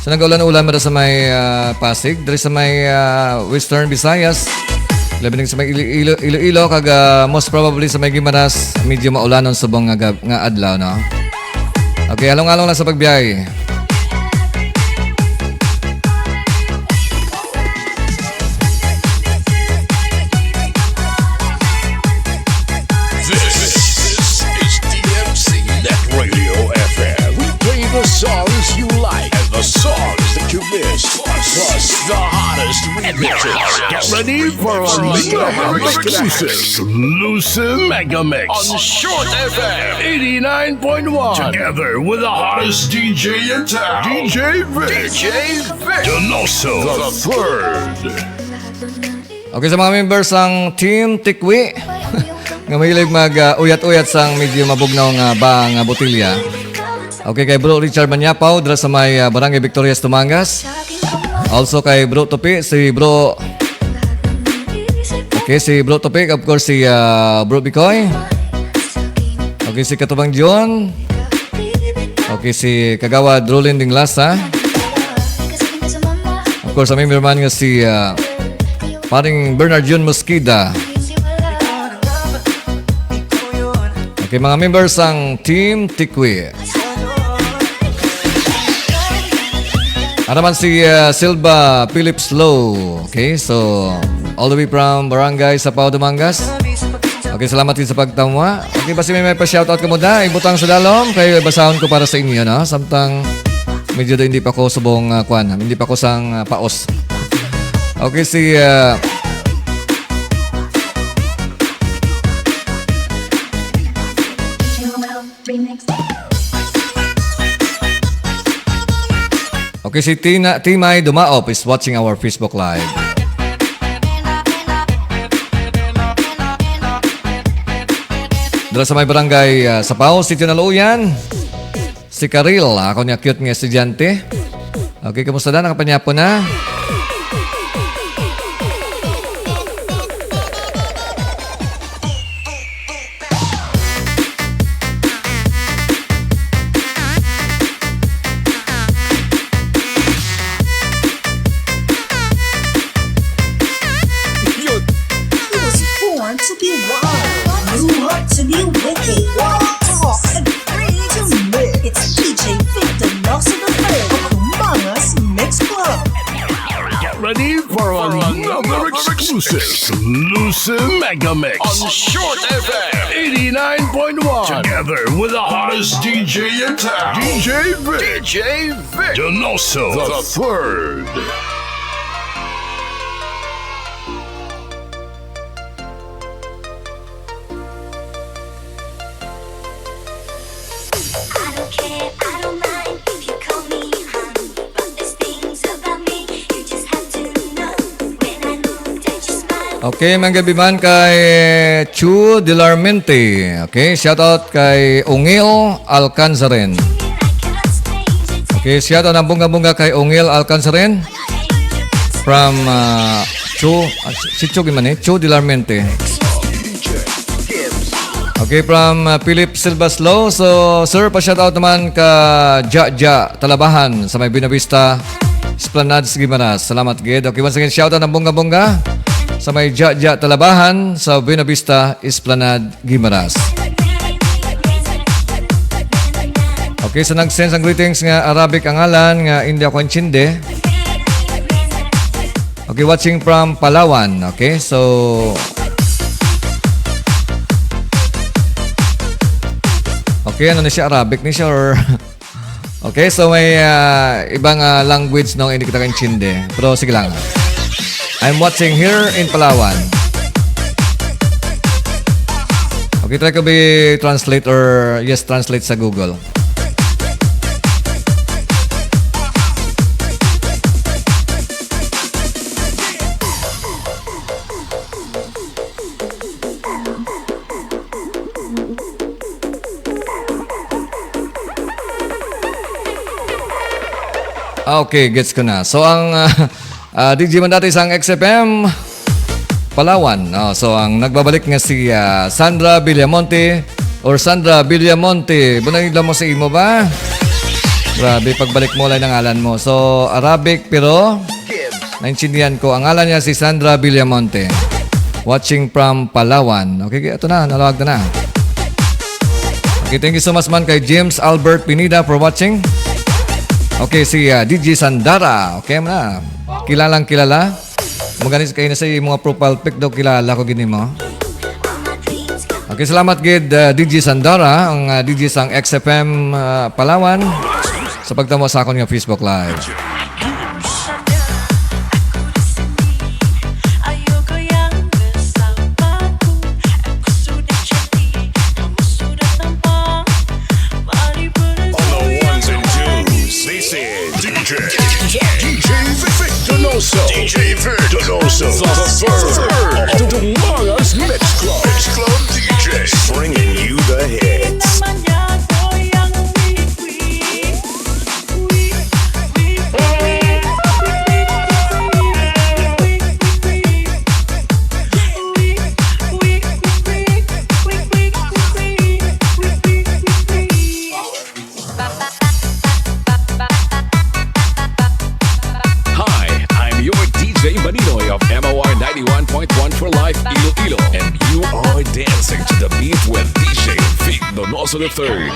So nag-ulan-ulan man sa may, ah, Pasig, diri sa may, ah, Western Visayas. Labi na sa may Iloilo, Iloilo, kag, ah, most probably sa may Guimaras, medyo maulanon subong nga gab-, nga adlaw, no? Okay, halong-halong lang sa pagbiyahe. This is D M C Net Radio F M. We play the songs you like and the songs that you miss. Plus, plus the hottest remixes. Get ready for a mega exclusive Lucy Mega Mix on Short F M eighty-nine point one. Together with the hottest D J in town, D J Vic. D J Vic Donoso the third. Okay, sa mga members sang Team Tikwi, nga mahilig mag, ah, uyat-uyat sang medyo mabugnaw nga ba nga botelya. Okay, kay Bro Richard Manyapaw, dira sa may, ah, Barangay Victorias, Tumangas. Also kay Bro Tupi, si Bro, okay, si Bro Tupi, of course, si, ah, Bro Bicoy. Okay, si Katubang John. Okay, si Kagawad Rolin Dinglasa. Of course, ang member man nga si, ah, Paring Bernard Jun Mosqueda. Okay, mga members sang Team Tikwi. Ara man si, ah, Silva Phillips Low. Okay, so all the way from Barangay Sapao, Dumangas. Okay, salamat din sa pagtamwa. Okay, basi may, may pa-shoutout ka mo da, ibutang sa dalom, kay basahon ko para sa inyo, no? Samtang medyo do hindi pa ko subong, ah, kwan, hindi pa ko sang, ah, paos. Okay, si, ah, Okay, si Tina, Timay Dumaop is watching our Facebook Live. Dala sa may barangay, ah, Sapaw, Sitio Naluyan. Si Karil, ako niya cute nga estudyante. Okay, kumusta na? Nakapanyapo na? Yun. He was born to be wild, grew up to be wicked, raw, tough, and free to live. It's D J Victor Nelson the third of Mangas Mix Club. Get ready for another exclusive Lucy Mega Mix on Short F M eighty-nine point one. Together with the hottest D J in town, D J Vic. D J Vic Donoso the third. I don't care, I don't mind if you call me honey, but there's things about me you just have to know. When I look at your smile, Okay, mga gabi man kay Chu Dilarmente. Okay, shout out kay Ungil Alcanzarin. Okay, shout out ang bunga-bunga kay Ungil Alcanzarin. From uh, Chu, ah, si Chu gimani, Chu Dilarmente. Okay, from uh, Philip Silvaslo. So, sir, pa-shout out naman ka Ja Ja Talabahan sa may Buena Vista Esplanade sa Guimaras. Salamat gid. Okay, once again, shout out ang bunga-bunga sa may Ja Ja Talabahan sa Buena Vista Esplanade Guimaras. Okay, so nag-send sang greetings nga Arabic ang ngalan nga hindi ako intindi. Okay, watching from Palawan. Okay, so Okay, ano ni siya? Arabic ni siya or Okay, so may ah, ibang ah, language no hindi kita kaintindi. Pero sige lang. I'm watching here in Palawan. Okay, try ko bi translate or yes, translate sa Google. Ah, okay, gets ko na. So ang ah, ah, D J man dati sang X F M Palawan. Oh, so ang nagbabalik nga si ah, Sandra Villamonte or Sandra Villamonte. Bunay lang mo sa imo ba? Grabe, pagbalik mo lang ang ngalan mo. So, Arabic pero naintindihan ko. Ang ngalan niya si Sandra Villamonte. Watching from Palawan. Okay, ito na, nalawag na na. Okay, thank you so much man kay James Albert Pineda for watching. Okay, si ah, D J Sandara. Okay, na. Kilalang kilala. Maganis kayo na sa iyong mga profile pic daw, kilala ko gini mo. Okay, salamat gid uh, D J Sandara, ang uh, D J sang X F M uh, Palawan sa pagtamo sa akon nga Facebook Live. On the ones and twos, this is D J, D J Vic Donoso. D J Vic Donoso, the third of the Dumangas Mix Club. Mix Club D J, bringing you the hits. Hi, I'm your D J Maninoy of M O R ninety-one point one for Life Iloilo, and you are dancing to the beat with D J Vic Donoso the third.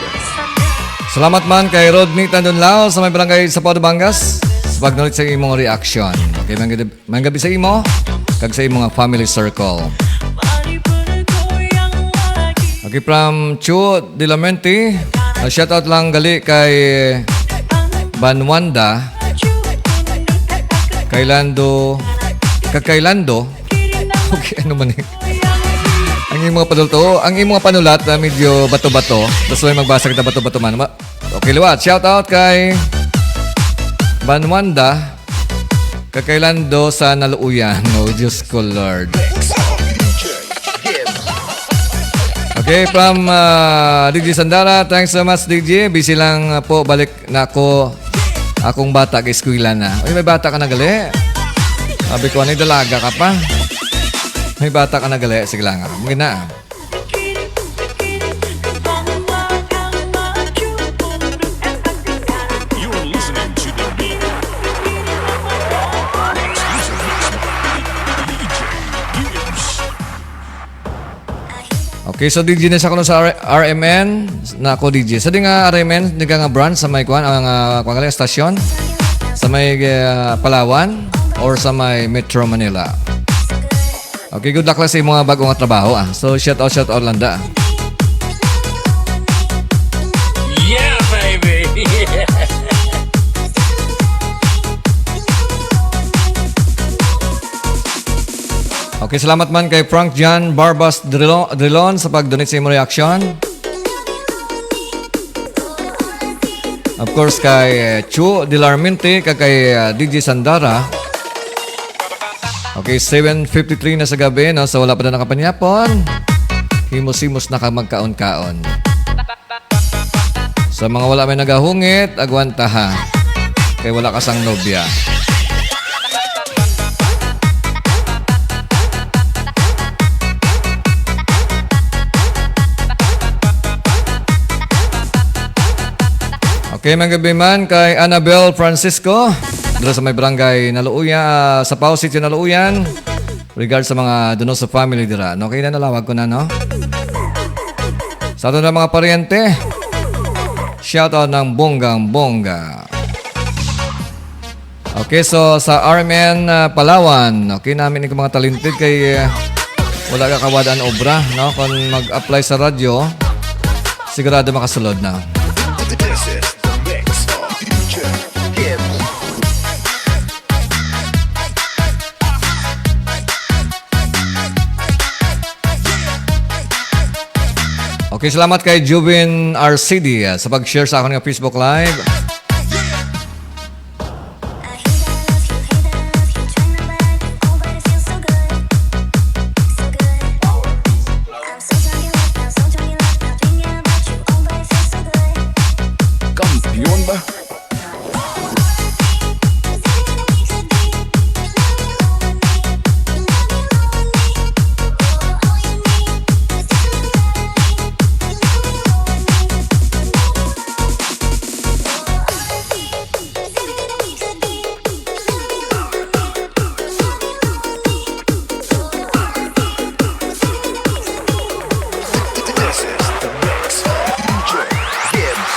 Salamat man kay Rodney Tandonlao sa may barangay Sapaw, Batangas sa pagnulit sa imong reaction. Okay, mga Maayong gabi sa imo kag sa imo nga family circle. Okay, from Chu de la Mente, uh, shout out lang gali kay Banwanda, kay Lando, kag kay Lando. Okay, ano man eh. Ang imo nga panulto, ang imo nga panulat na medyo bato-bato. Tapos may magbasa kita bato-bato man. Ma- okay, liwat. Shout out kay Banwanda. Kag kay Lando sa Naluuyan. Oh, Diyos ko, Lord. Okay, from uh, D J Sandara. Thanks so much, D J. Busy lang uh, po. Balik na ako. Akong bata kay eskwela na. Uy, may bata ka na gali. Sabi ko, ano, dalaga ka pa? May bata ka na gali. Sige lang, ah. Muna, ah. You're listening to the beat. Exclusive mix by D J Gibbs. Okay, so D J na sa kuno sa R- R M N. Na ako D J. Sa di nga R M N, di ka nga branch sa may kuan, ang uh, kuan, stasyon? Sa may uh, Palawan or sa may Metro Manila? Okay, good luck lang sa imong mga bag-o nga trabaho, ah. So, shout out, shout out lang da. Yeah, baby! Okay, salamat man kay Frank John Barbas Drilon, Drilon sa pag-donate sa imong reaction. Of course, kay eh, Chu Dilarmente, kag kay uh, D J Sandara. Okay, seven fifty-three na sa gabi, no? So, wala pa na nakapanyapon. Himos-himos na ka magkaon-kaon. Sa mga wala may nagahungit, agwanta ha. Kay wala ka sang nobya. Okay, mga gabi man kay Annabel Francisco. Dira sa may barangay Naluuyan, ah, sa Pao City, Naluuyan. Regards sa mga Donoso family dira. No, kay nanalawag ko na, no? Sa ato na mga paryente, shoutout ng bonggang-bongga. Okay, so sa R M N, ah, Palawan, okay namin yung mga talented kay, eh, wala ka kawad-an obra, no? Kung mag-apply sa radyo, sigurado makasulod na. This is the mix of D J Gibbs. Okay, salamat kay Juvin R C D, ah, sa pag-share sa akon nga Facebook Live. Kampiyon ba? This is the mix of D J Gibbs.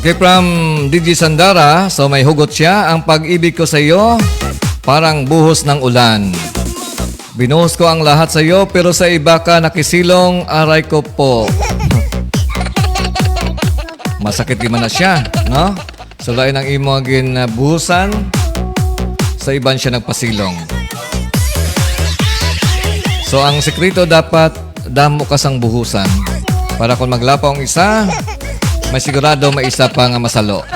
Okay, from D J Sandara, so may hugot siya, "Ang pag-ibig ko sa iyo, parang buhos ng ulan. Binuhos ko ang lahat sa iyo, pero sa iba ka nakisilong, aray ko po." Masakit di man na siya, no? So, lain ang imo gin, ah, buhusan, sa iban siya nagpasilong. So, ang sekreto dapat damo ka sang buhusan para kung maglapaw ang isa, may sigurado may isa pa nga masalo.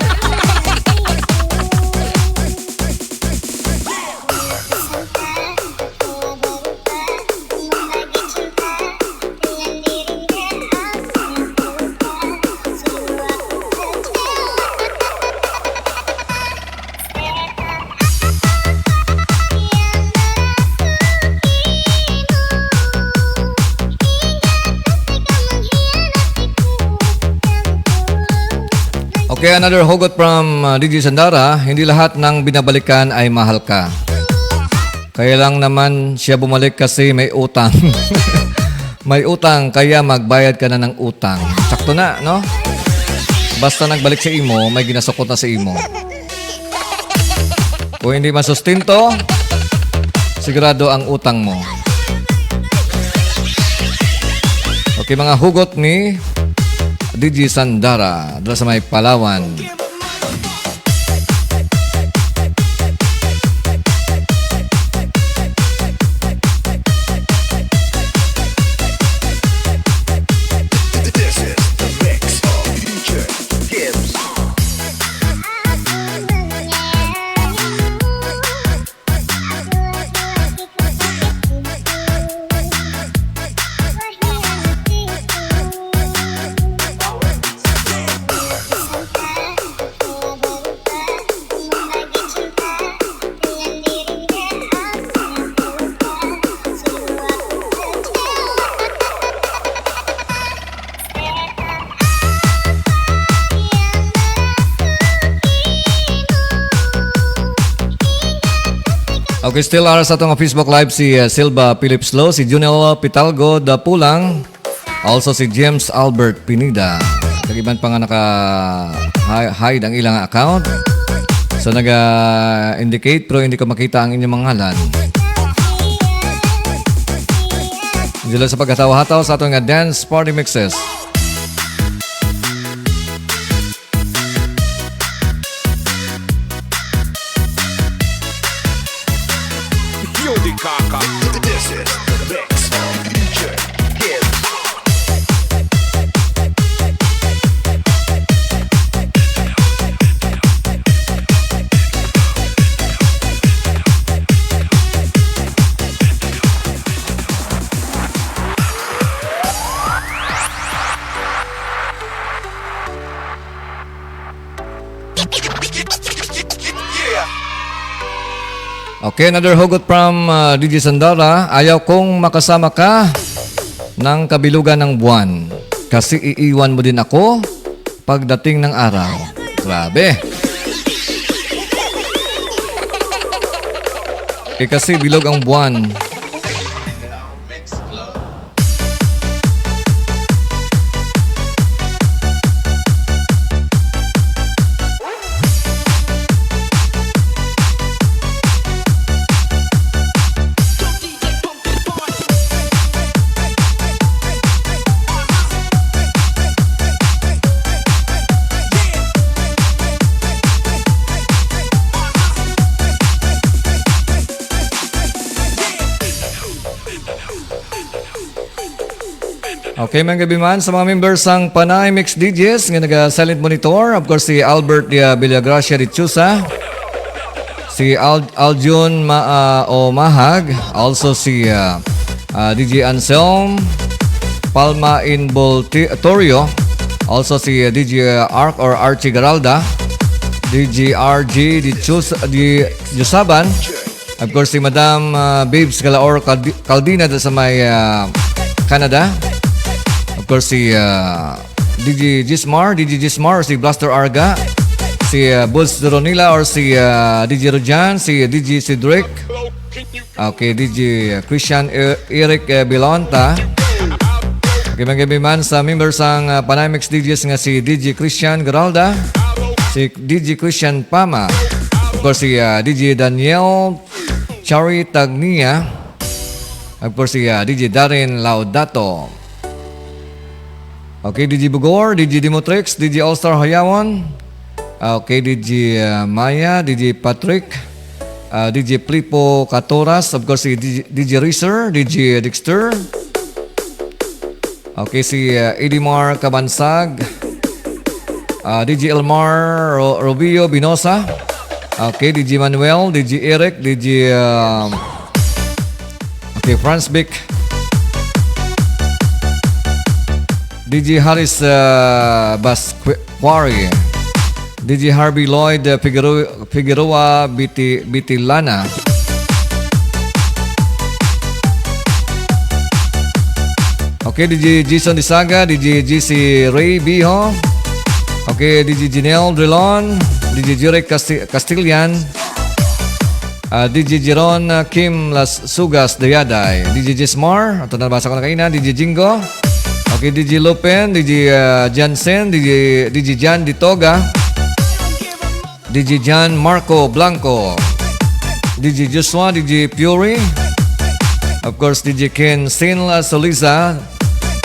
Okay, another hugot from, uh, D J Sandara, "Hindi lahat ng binabalikan ay mahal ka." Kaya lang naman siya bumalik kasi may utang. May utang, kaya magbayad ka na ng utang. Sakto na, no? Basta nagbalik sa imo, may ginasukot na sa imo. Kung hindi masustento, sigurado ang utang mo. Okay, mga hugot ni D J Sandara, dala sa may Palawan. This is the mix of D J Gibbs. Okay, still ara sa atong Facebook Live si, uh, Silva Phillips Lo, si Junel Pitalgo Dapulang, also si James Albert Pineda. Kag iban pa nga naka hi-, hide ang ilang account. So, naga-indicate pero hindi ko makita ang inyong mga ngalan. Dila sa paghataw-hataw sa aton nga dance party mixes. This is the mix of D J Gibbs. Okay, another hugot from uh, D J Sandara. Ayaw kong makasama ka ng kabilugan ng buwan kasi iiwan mo din ako pagdating ng araw. Grabe. Eh, kasi bilog ang buwan. Okay, mga gabi man sa mga members sang Panay Mix D Js nga naga-silent monitor. Of course, si Albert uh, Villagracia de Chusa, si Al Aljun Ma uh, O Mahag, also si uh, uh, D J Anselm Palma Involtorio, also si uh, D J Ark or Archie Garalda, D J R G de Chusa, de Jusaban, of course, si Madam uh, Babes Galaor Caldi- Caldina dito sa may uh, Canada. Of course, si uh, D J Gismar, D J Gismar, si Blaster Arga, si uh, Bulls Doronila or si uh, D J Rojan, si D J Cedric, okay, D J Christian E- Eric uh, Bilonta. Okay, mga gabi man sa member sang uh, Panay Mix D Js nga si D J Christian Garalda, si D J Christian Pama, of course, si uh, D J Daniel Chari Tagnia, of course, si uh, D J Darren Laudato. Okay, D J Bugor, D J Demotrix, D J All-Star Hayawon. Okay, D J uh, Maya, D J Patrick, uh, D J Plipo Catoras, of course, si D J, D J Racer, D J Dexter. Okay, si uh, Edimar Kabansag, uh, D J Elmar Ro- Rubio Binosa. Okay, D J Manuel, D J Eric, D J um, okay, Franz Vic, D J Harris uh, Basquari, D J Harvey Lloyd uh, Figueroa, Figueroa Biti, Bitilana. Okay, D J Jason Disaga, D J G C Ray Biho. Okay, D J Janelle Drilon, D J Jeric Casti- Castillan, uh, D J Jeron uh, Kim Las Sugas Dayaday, D J Jesmar, ato na nabasa ko na kaina, D J Jingo. Okay, D J Lupin, D J uh, Jansen, D J, D J Jan Ditoga, D J Jan Marco Blanco, D J Joshua, D J Fury, of course, D J Ken Sinla Soliza,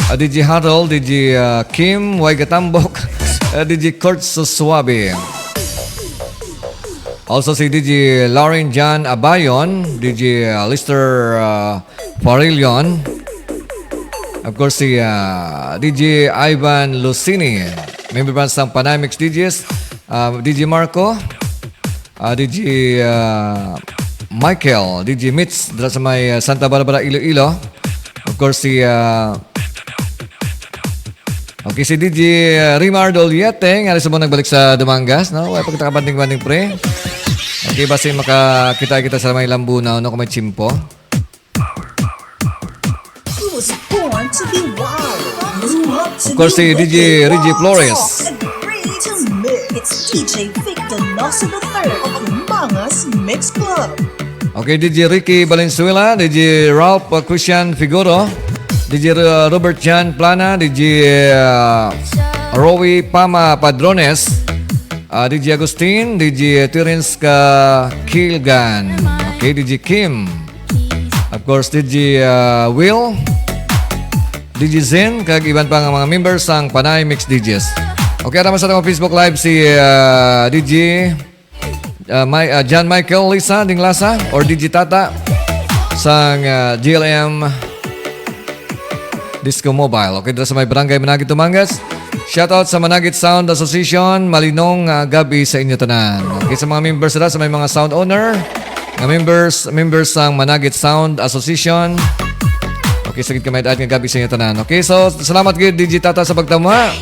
uh, D J Harold, D J uh, Kim Waigatambok, uh, D J Kurt Susuabe. Also si D J Lauren John Abayon, D J uh, Lister uh, Farillon. Of course, si uh, D J Ivan Lucini. Member pa sang Panay Mix D Js. Uh, D J Marco. Uh, D J uh, Michael. D J Mitch. Dala sa may uh, Santa Barbara, Iloilo. Of course, si uh, Okay, si D J Rimardo Liete, nga rin sa mga nagbalik sa Dumangas, no? Wala pagkakabanding-banding, pre. Okay, basi makakita kita sa may Lambunaw, no? Kung may tsimpo. Who was born to be wild? Grew up to Of course, si be D J wicked, Reggie wild, Flores. Soft, and free to mix. It's D J Victor Nosso the third of Mangas Mix Club. Okay, D J Ricky Valenzuela, D J Ralph uh, Christian Figuro, D J Ro- Robert Jan Plana, D J uh, Rowie Pama Padrones, uh, D J Agustin, D J Terence Ka Kilgan, okay, D J Kim, of course, D J uh, Will, D J Zen, kag iban pa nga mga members sang Panay Mix D Js. Okay, ara man sa atong Facebook Live si uh, D J uh, my, uh, John Michael Lisa Dinglasa or D J Tata. sang, ah, G L M Disco Mobile. Okay, dira sa may Barangay Managuit, Dumangas. Shoutout sa Managuit Sound Association. Malinong, ah, gab-i sa inyo tanan. Okay, sa mga members dira, sa may mga sound owner, nga members, members sang Managuit Sound Association. Okay, sagid kami, nga gab-i sa inyo tanan. Okay, so salamat gid, D J Tata, sa pagtama.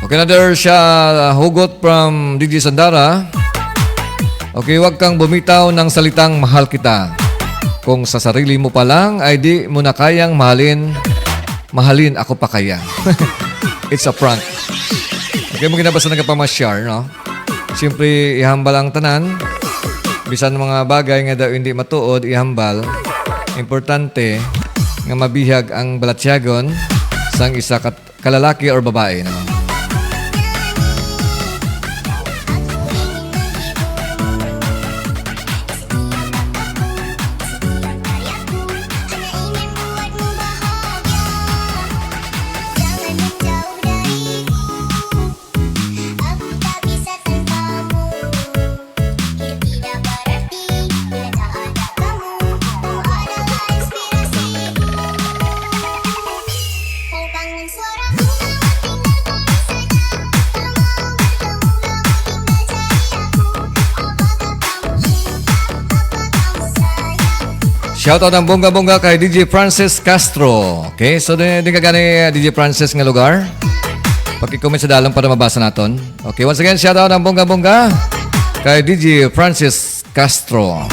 Okay, another siya, hugot from D J Sandara. Okay, wag kang bumitaw ng salitang mahal kita. Kung sa sarili mo pa lang, ay di mo na kayang mahalin, mahalin ako pa kaya. It's a prank. Okay, mo ginabasa ng kapamasyar, no? Siyempre, ihambal ang tanan. Bisan mga bagay nga daw hindi matuod, ihambal. Importante nga mabihag ang balatyagon sang isa ka, ka lalaki or babae, no? Shoutout ang bongga-bongga kay D J Francis Castro. Okay, so di, di ka gani, uh, D J Francis nga lugar? Paki-comment sa dalom para mabasa naton. Okay, once again, shoutout ang bongga-bongga kay D J Francis Castro.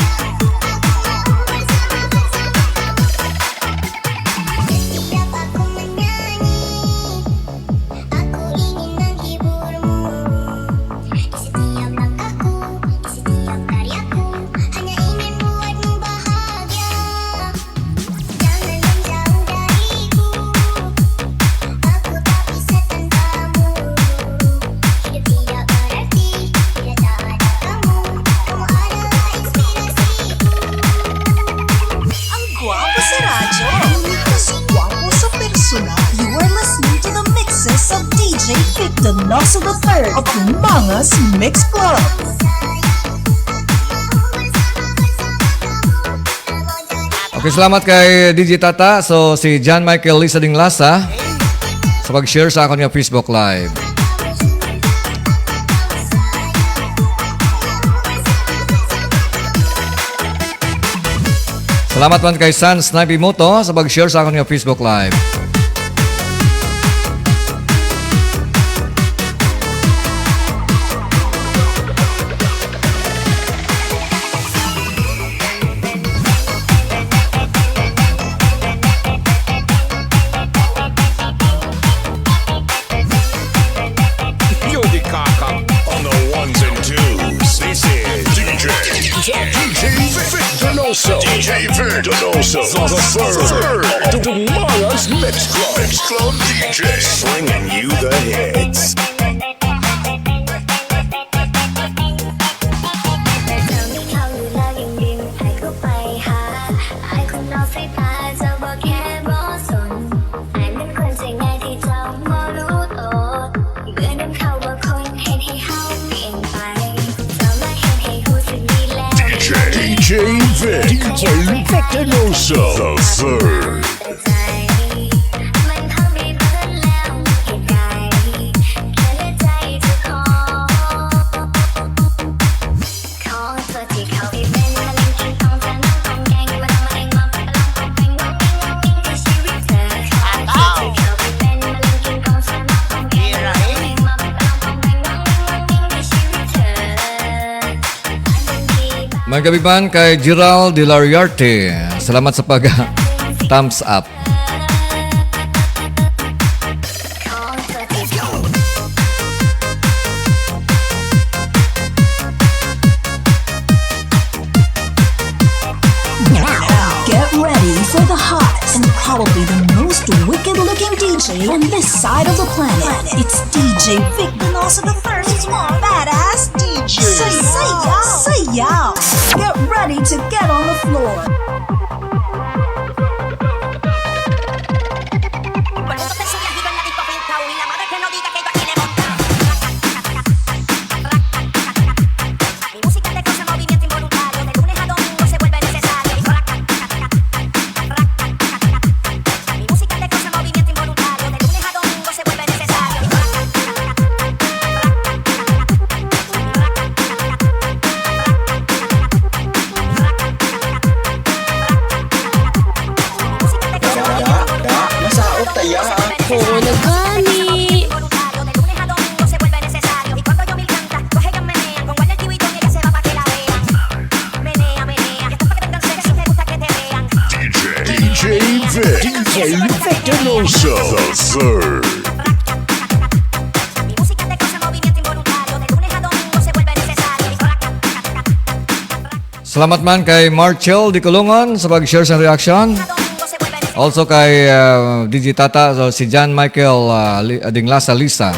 Ang gwapo sa radyo, ang gwapo sa personal. You are listening to the mixes of D J Victor Nosso the third of Mangas Mix Club. Okay, salamat kay D J Tata. So, si John Michael Lisa Dinglasa sa pag-share sa akon nga Facebook Live. Salamat man kay San Snipe Moto sa pag-share sa akon nga Facebook Live. Yo, the Kaka on the ones and twos. This is D J, D J Victor Donoso. D J Victor Donoso, the third of the Tomorrow's Mix Club. Mix Club D J, bringing you the hits. D J, D J Vic, D J Victor Noso the third. Magkabig man kay Gerald Delariarte. Salamat sa pag thumbs up. Now, get ready for the hottest and probably the most wicked-looking D J on this side of the planet. It's D J Vic Donoso the third's one badass D J. Say, say yo, say yo. Get ready to get on the floor. Show. Sir. Salamat man kay Marchel Dicolongon sa pag-share sa reaction. Also kay, ah, D J Tata, so si John Michael, ah, Li-, Dinglasa Lisa.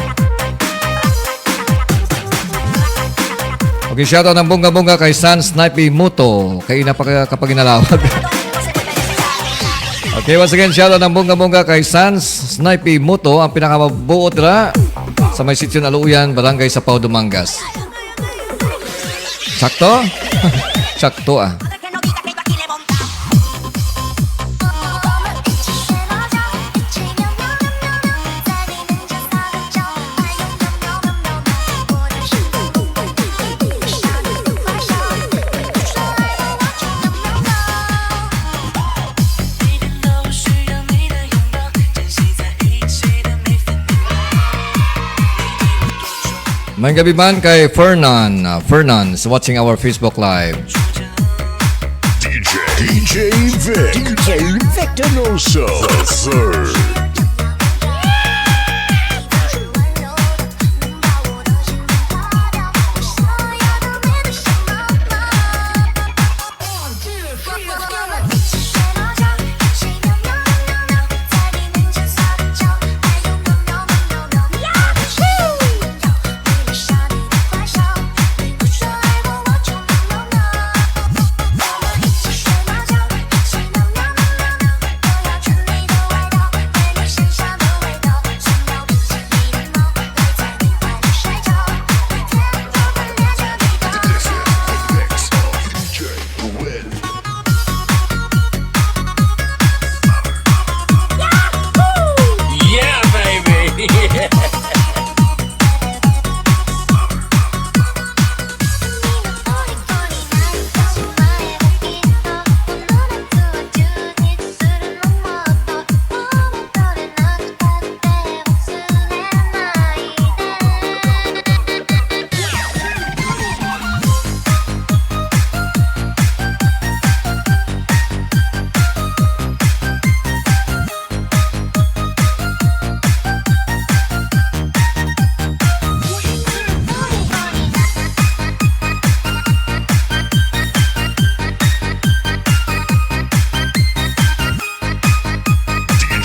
Okay, shoutout ng bongga-bongga kay San Snipe Moto. Kay ina pa ka-, kapag inalawag. Okay, once again, shoutout ng bongga-bongga kay San Snipe Moto, ang pinakamabuot dira sa may Sitio Aluyan, Barangay Sapaw, Dumangas. Sakto? Sakto, ah. May gabi man kay Fernan. Uh, Fernan is watching our Facebook Live. D J, D J Vic, D J Vic Donoso. Sir. Yeah, baby. D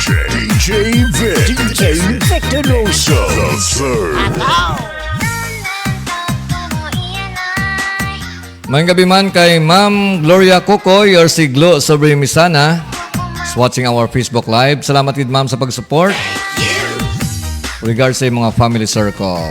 J, D J Vic, D J Vic Donoso. The third. Maayong gabi man kay Ma'am Gloria Cocoy or si Glo Sobremisana is watching our Facebook Live. Salamat gid, ma'am, sa pag-support. Regards sa imong mga family circle.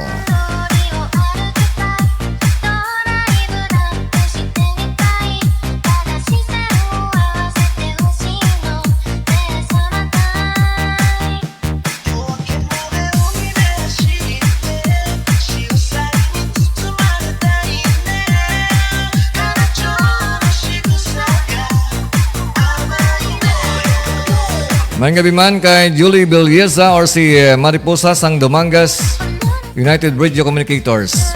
Maayong gabi man kay Julie Belleza or si, eh, Mariposa sang Dumangas United Radio Communicators.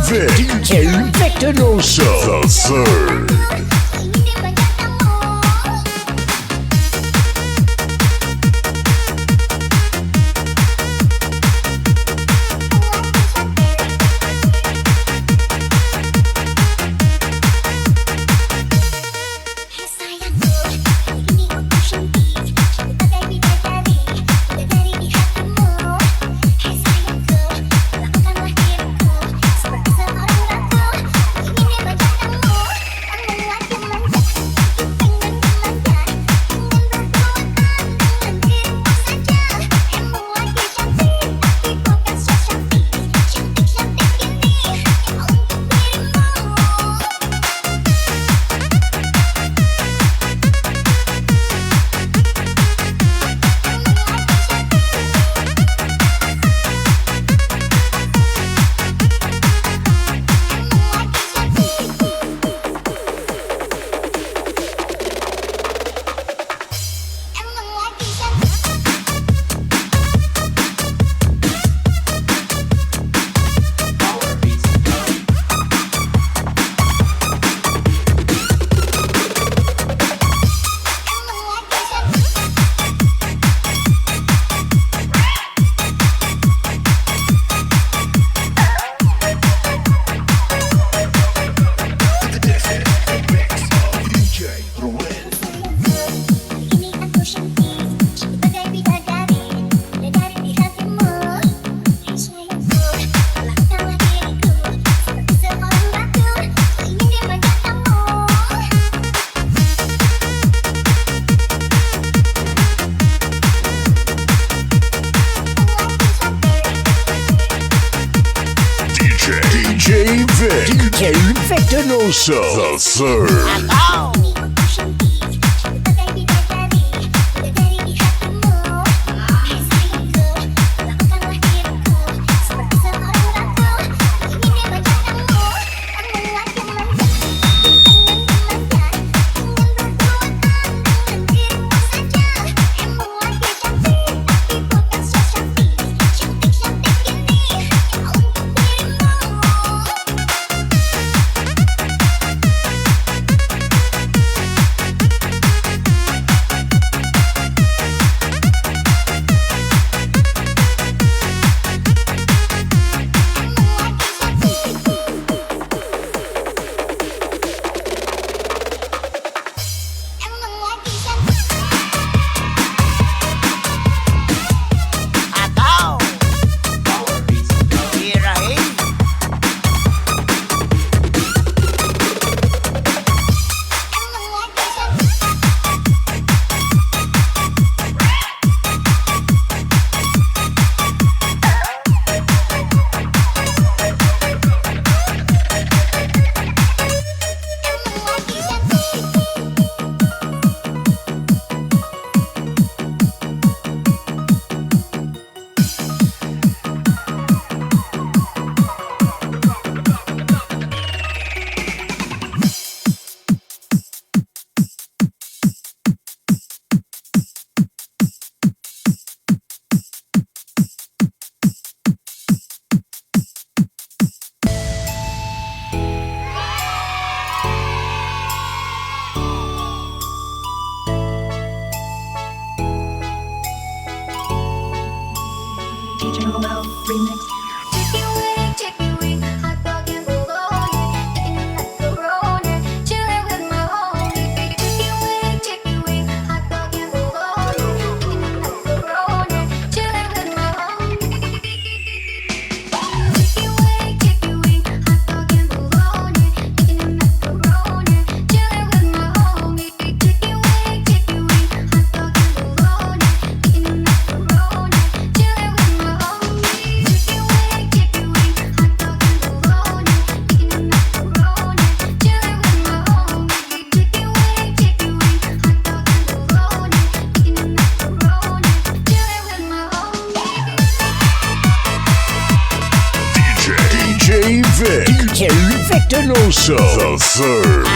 Vic, D J Victor Loso, the third. D J, D J Vic, D J Victor Loso, the third. D J Vic, D J Victor Loso, the third.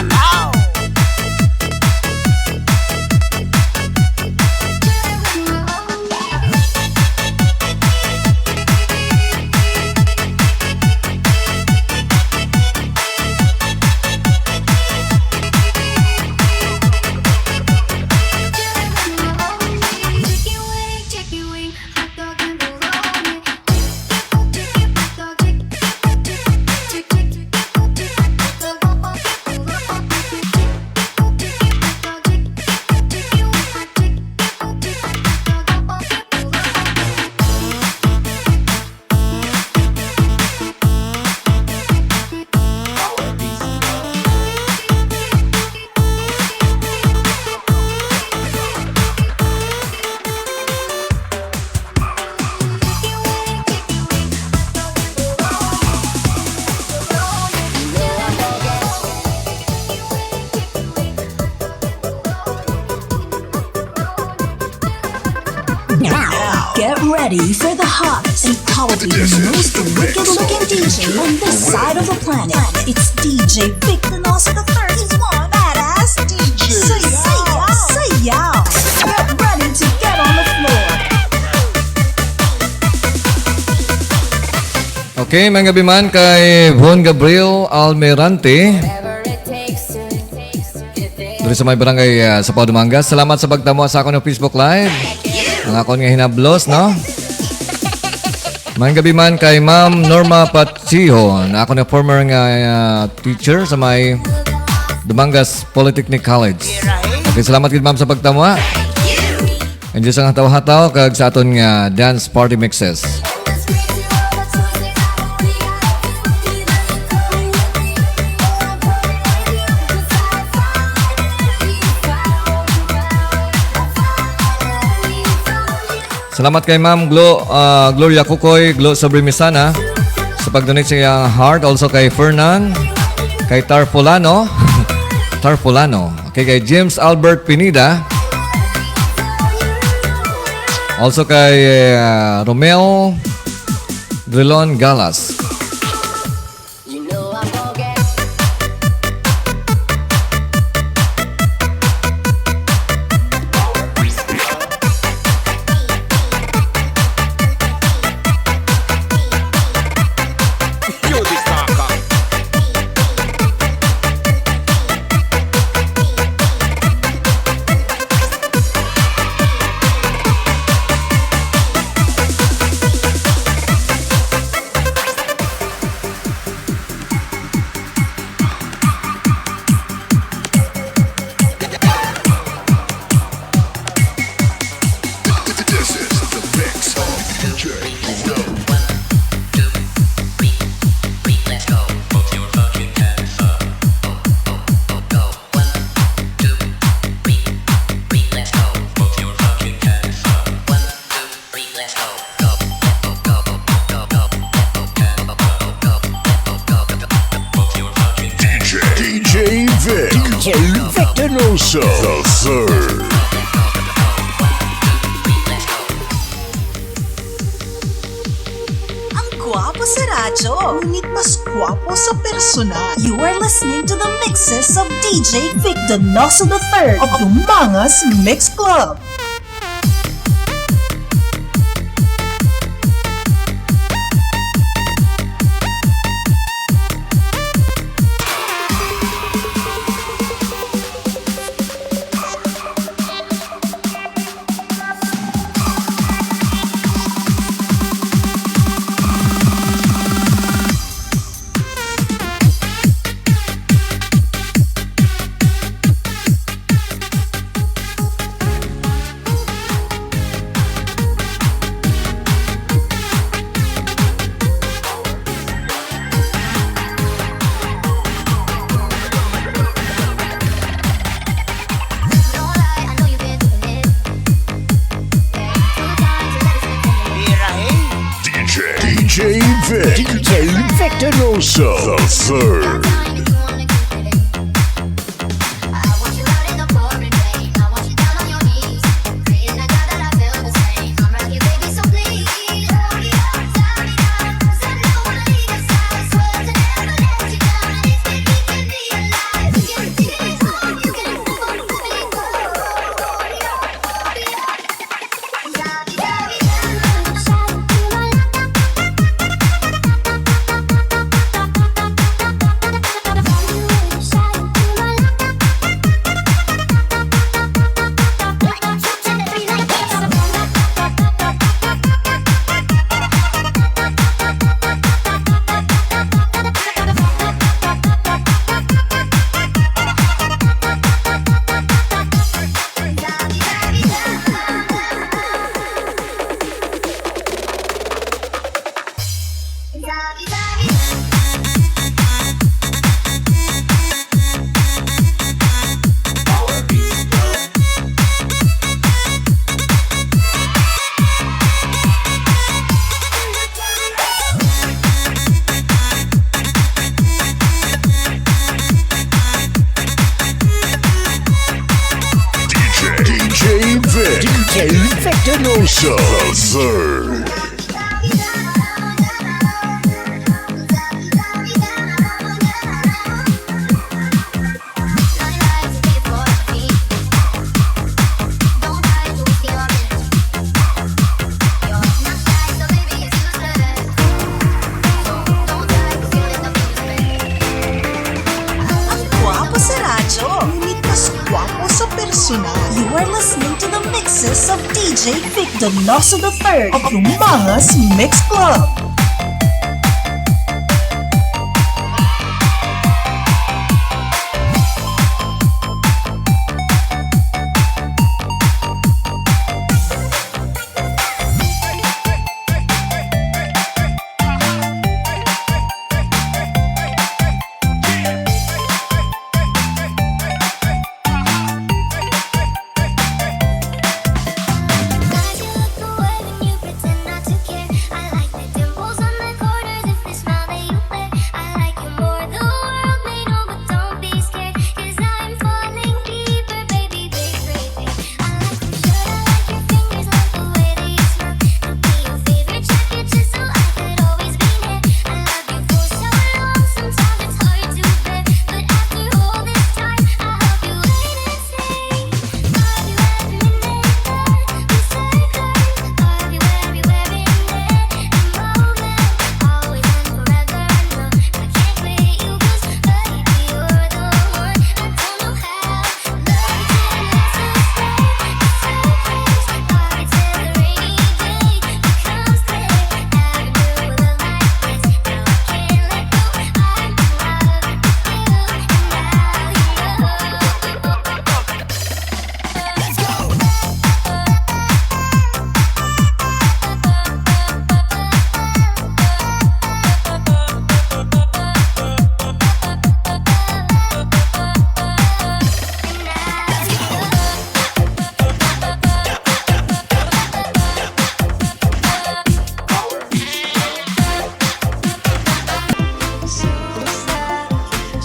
Ready for the hottest, and probably most wicked looking D J on this side of the planet. It's D J Vic Donoso the third is one badass D J. Say yeah, say yeah. Get ready to get on the floor. Okay, may gabi man kay Von Gabriel Almirante. Diri sa may barangay uh, sa Pao, Dumangas. Salamat sa pagtamo sa akon Facebook Live. Ang akon nga hinablos, no? May gabi man kay Ma'am Norma Pachiho, na ako na former nga uh, teacher sa may Dumangas Polytechnic College. Okay, salamat gid ma'am sa pagtamo. And just ang hataw-hataw kag sa aton nga dance party mixes. Salamat kay Ma'am Glo, ah, Gloria Kukoy, Glo Sobremisana, sa pag-donate sa iyang heart. Also kay Fernan, kay Tarpulano, Tarpulano. Okay, kay James Albert Pineda. Also kay ah, Romel Drilon Galas. D J Vic. D J Vic Donoso. The third. Ang gwapo sa radyo, ngunit mas gwapo sa personal. You are listening to the mixes of D J Vic Donoso the third of Dumangas Mix Club. D J, D J Vic, D J Vic Donoso, the third. Victor Noso. Sir. Ang gwapo sa radyo, ngunit mas gwapo sa personal. You are listening to the mixes of D J Vic Donoso the third of Lumangas Mix Club.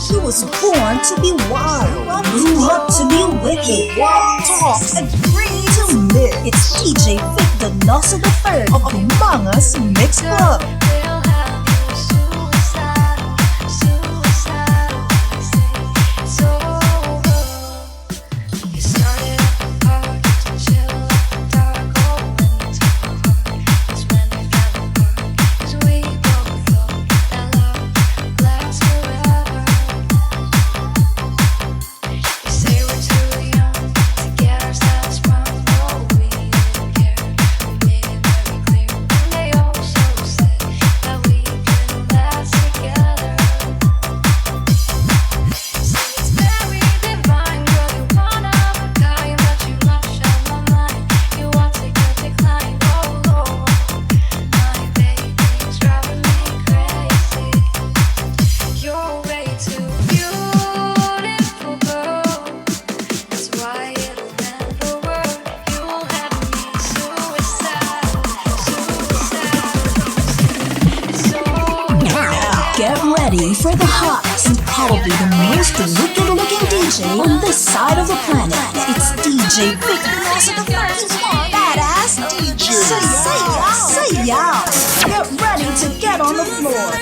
He was born to be wild, grew up to be wicked, talks and dreams to live. It's D J Vic Donoso the third of Lumangas Mix Club. Get ready for the hottest and probably the most wicked looking D J on this side of the planet. It's D J Vic Donoso the first. Badass D J. Sayaw, sayaw. Get ready to get on the floor.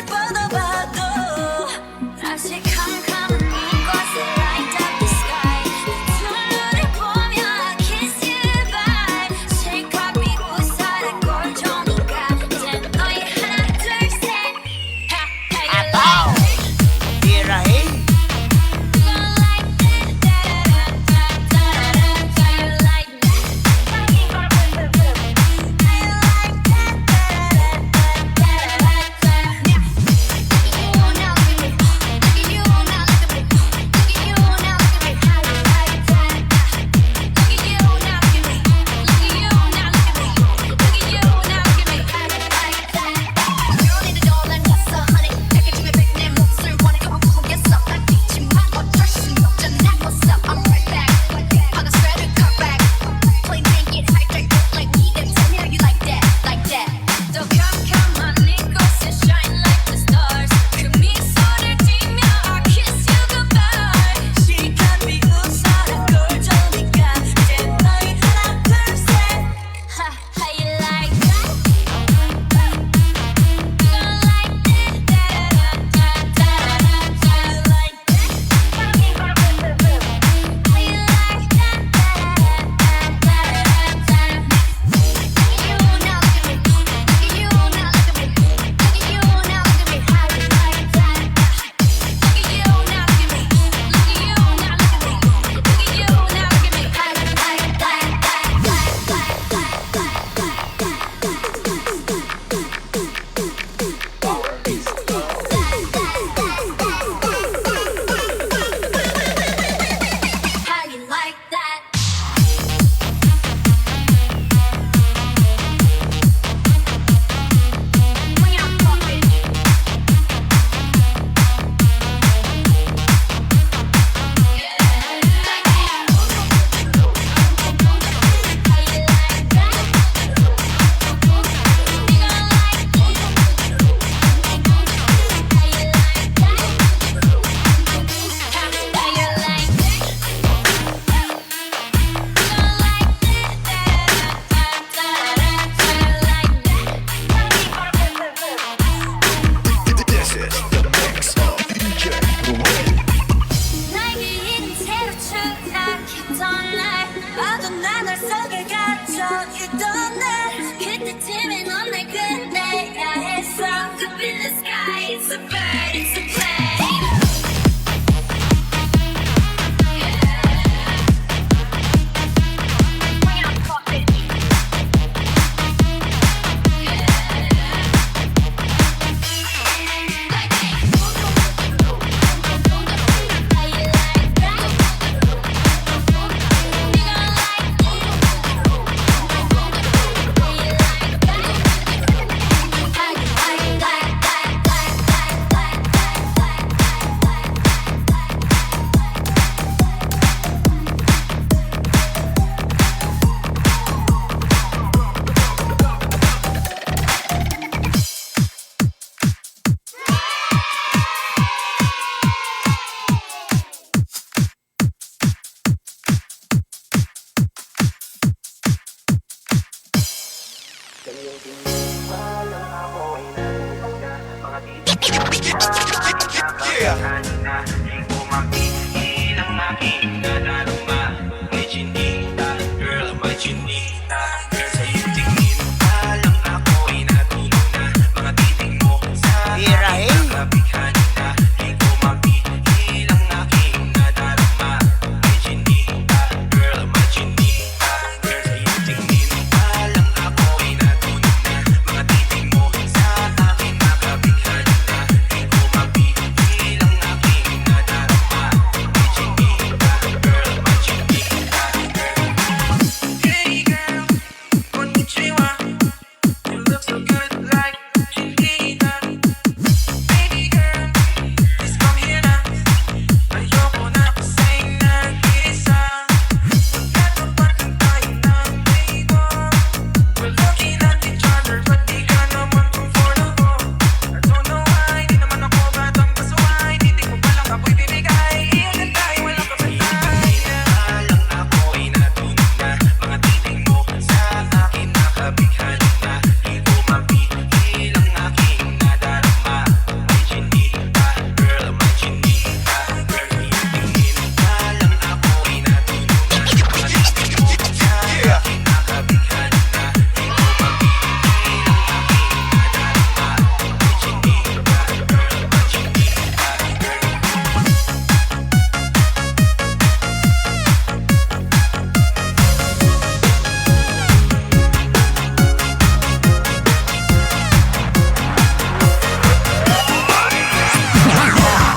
생각했던 날, 봐도 난 널 속에 갇혀 있던 날, 그때쯤에 넌 날 끝내야 했어. Up in the sky, it's a bird, it's a plane.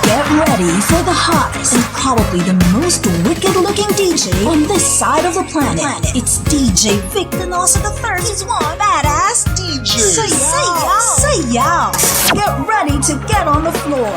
Get ready for the hottest and probably the most wicked looking D J on this side of the planet. It's D J Vic Donoso the third. He's one badass D J. Say yow. Say yow. Get ready to get on the floor.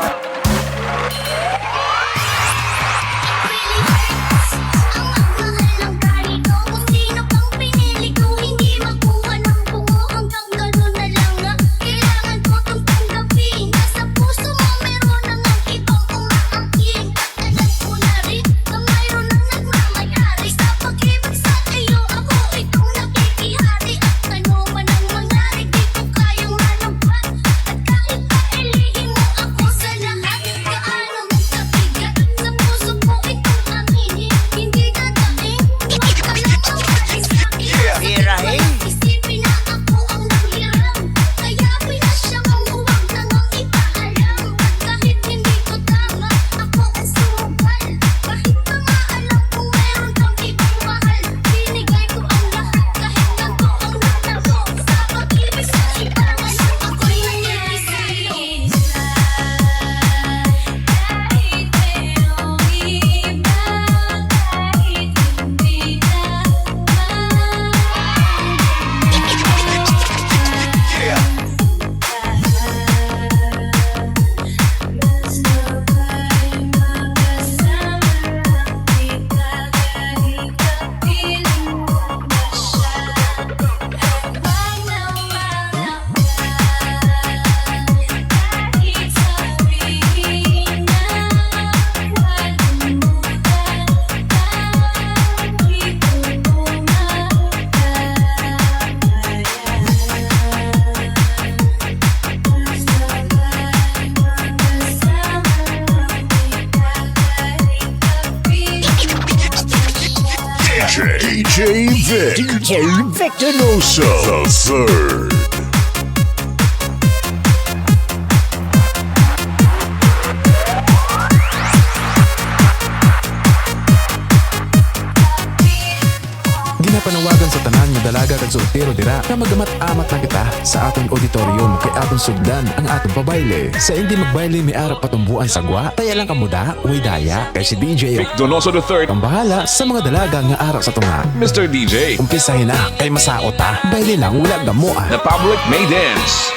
D J Vic, D J Vic Donoso the third. Ginapanawagan sa tanan nga dalaga kag soltero dira nga magamat-amat lang kita sa aton auditorium kay aton sugdan ang aton pabayle. Sa hindi magbayle may ara patumboan sa gwa, taya lang kamo da, way daya, kay si D J Vic Donoso the third ang bahala sa mga dalaga nga ara sa tunga. Mister D J, umpisahin na kay masaot ta. Bayle lang, wala gamo, ah. The public may dance.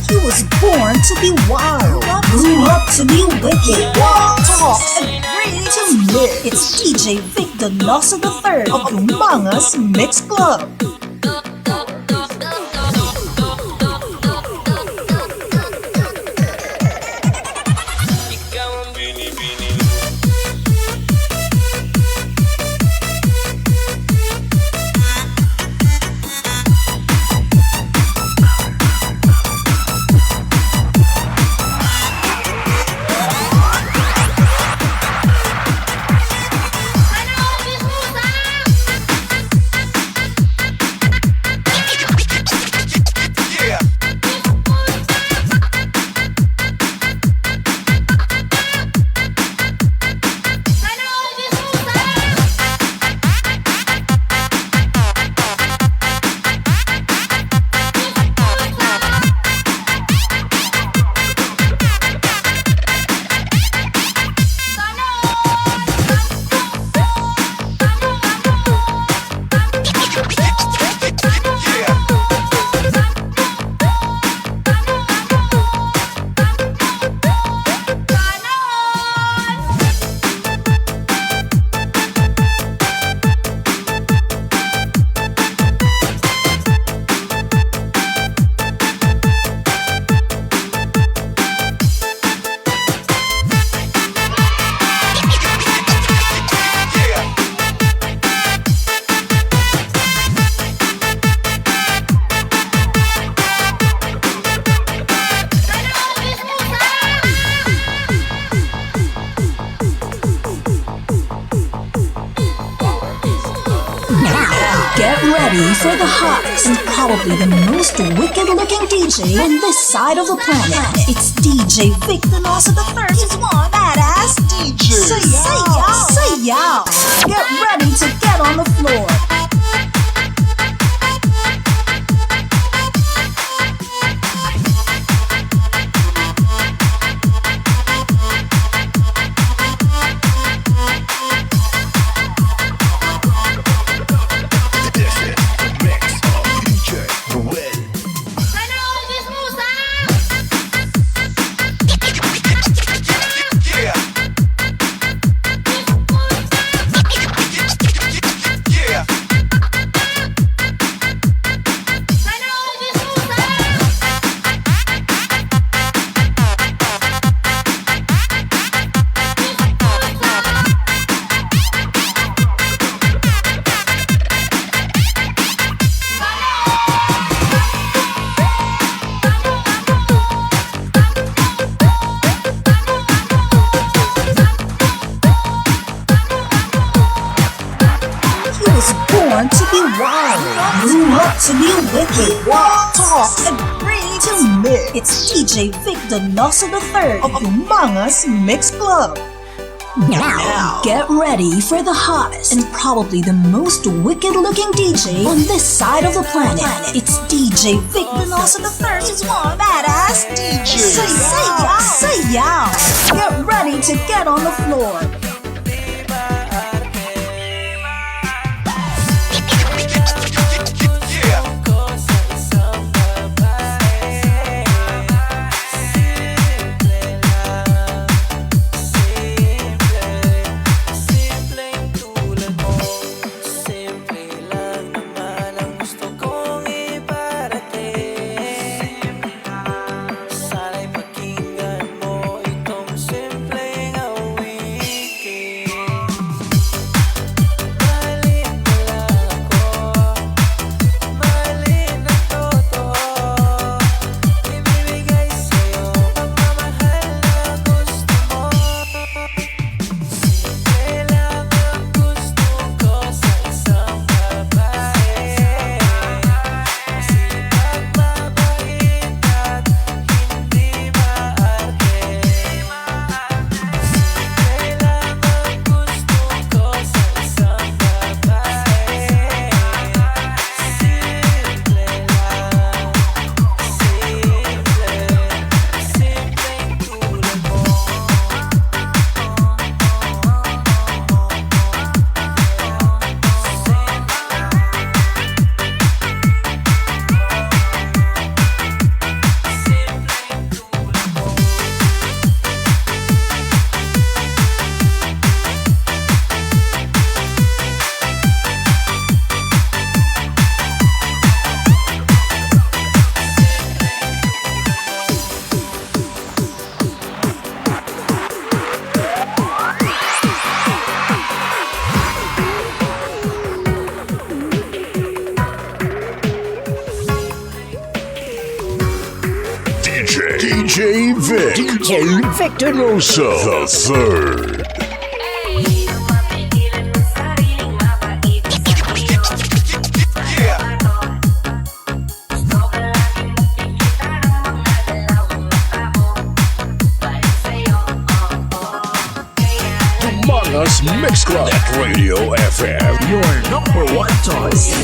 He was born to be wild, grew up to be wicked. Talk and bring to me. It's D J Vic Donoso the third of Mangas Mix Club. Get ready for the hottest and probably the most wicked-looking D J on this side of the planet. It's D J Vic Donoso the third. He's one badass D J. Say yeah, say yeah. Get ready to get on the floor. He was born to be wild, grew up to be wicked. Talk and bring to me. It's D J Vic Donoso the third of Mangas Mix Club. Now, get ready for the hottest and probably the most wicked looking D J on this side of the planet. It's D J Vic Donoso the third is one badass D J. Say, say yow, say yow. Get ready to get on the floor. D J, D J Vic, D J Victor Rosso the third. Dumangas Mix Club at Radio F M. Your number one choice.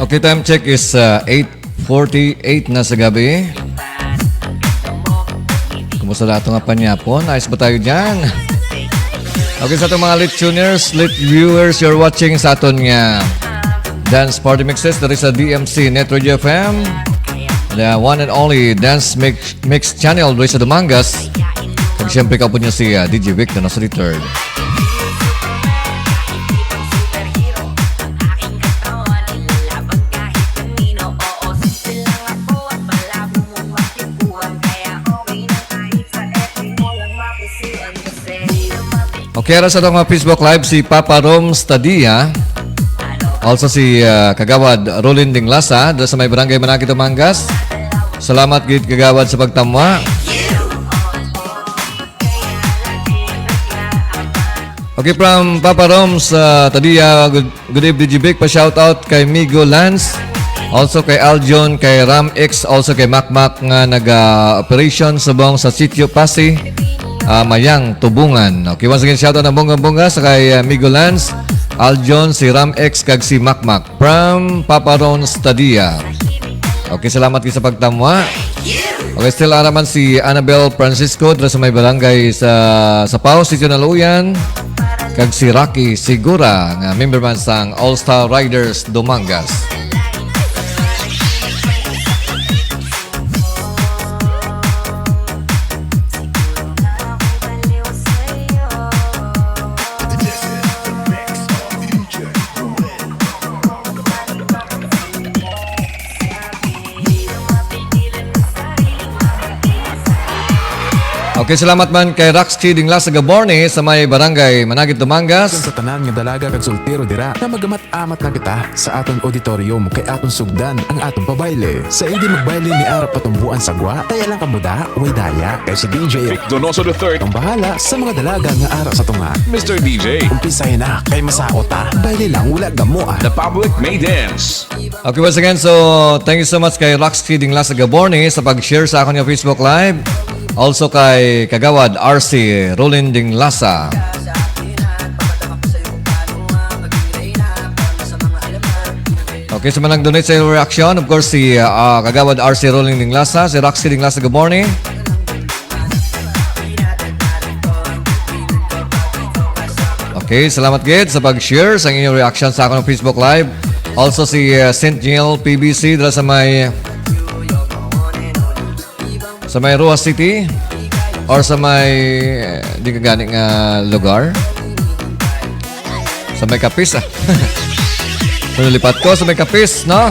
Okay, time check is uh, eight forty-eight na sa gabi. Kumusta na ato nga panyapon? Ayos ba tayo dyan? Okay, sa atong mga late tuners, late viewers, you're watching sa aton nga Dance Party Mixes diri sa D M C Net Radio F M, the one and only Dance Mix, Mix Channel diri sa Dumangas. Kag siyempre, kaupod niyo si ah, D J Vic Donoso the third. Okay, ara sa atong mga Facebook Live, si Papa Rom Stadia. Also si ah, Kagawad Rolin Dinglasa, dira sa may Barangay Manakit, Dumangas. Salamat gid, Kagawad, sa pagtamwa. Okay, from Papa Rom Stadia, good Good evening, D J Vic. Pa-shoutout kay Migo Lance. Also kay Aljon, kay Ram X, also kay Makmak nga naga-operation subong sa Sitio Pasi, ah, Mayang, Tubungan. Okay, once again, shoutout na bunga-bunga sa kay, ah, Migo Lance, Aljon, si Ram X, kag si Makmak. From Papa Ron Stadia. Okay, salamat kayo sa pagtamwa. Okay, still ara man si Annabel Francisco dira sa may barangay sa Sapaw, Sitio Naluyan, kag si Rocky Sigura nga member man sang All Star Riders Dumangas. Okay, salamat man kay Roxy Dinglas sa Gaborne sa may barangay Managit, Dumangas. Sa tanan nga dalaga kag soltero dira, nga magamat-amat na kita sa aton auditorium kay aton sugdan ang aton pabayle. Sa hindi magbayle ni ara patumbuan sa gwa, kaya lang kamo da, way daya. Kay si D J Donoso the third ang bahala sa mga dalaga nga ara sa tunga. Mister D J. Umpisahin na, kay masaot ta. Bayle lang, wala gamo ah. The public may dance. Okay, once again, so thank you so much kay Roxy Dinglas sa Gaborne sa pag-share sa akon nga Facebook Live. Also kay Kagawad R C Rolin Dinglasa. Okay, sa mga nag-donate sa iyong reaction, of course, si, ah, Kagawad R C Rolin Dinglasa, si Roxy Dinglasa Gaborne. Okay, salamat gid sa pag-share sa inyong reaction sa akong Facebook Live. Also si, uh, Saint Neil P B C dira sa may, sa may Roxas City or sa may, eh, di ka gani nga lugar. Sa may Capiz, ah. Sa lipat ko, sa may Capiz, no?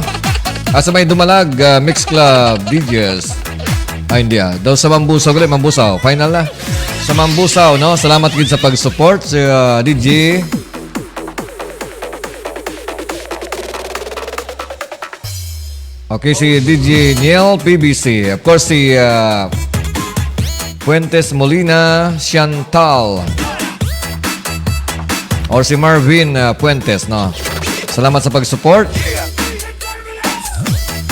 Ah, sa may Dumalag, ah, Mix Club, D Js. Ay, hindi, ah. Daw sa Mambusaw, gali, Mambusaw. Final na. Sa Mambusaw, no? Salamat gid sa pag-support, si, ah, D J. Okay, si D J Niel P B C. Of course, si, ah, Fuentes Molina Chantal. Or si Marvin, ah, Fuentes, no? Salamat sa pag-support.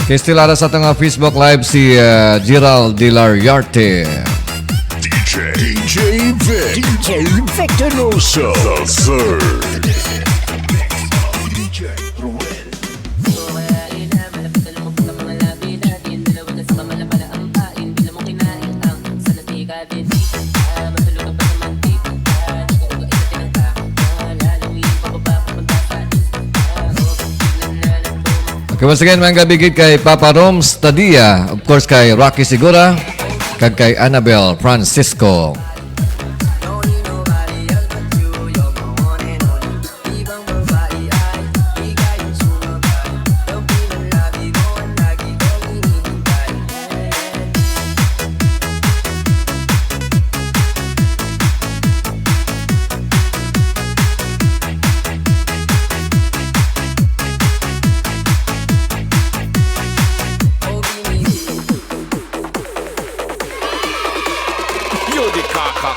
Okay, still ara sa atong, ah, Facebook Live si, ah, Gerald Dilariarte. D J, D J Vic, D J Victor Noso, the third. Okay, once again, mga kabigit kay Papa Roms Tadia, of course, kay Rocky Segura, kag kay Annabel Francisco. Yo, di kaka.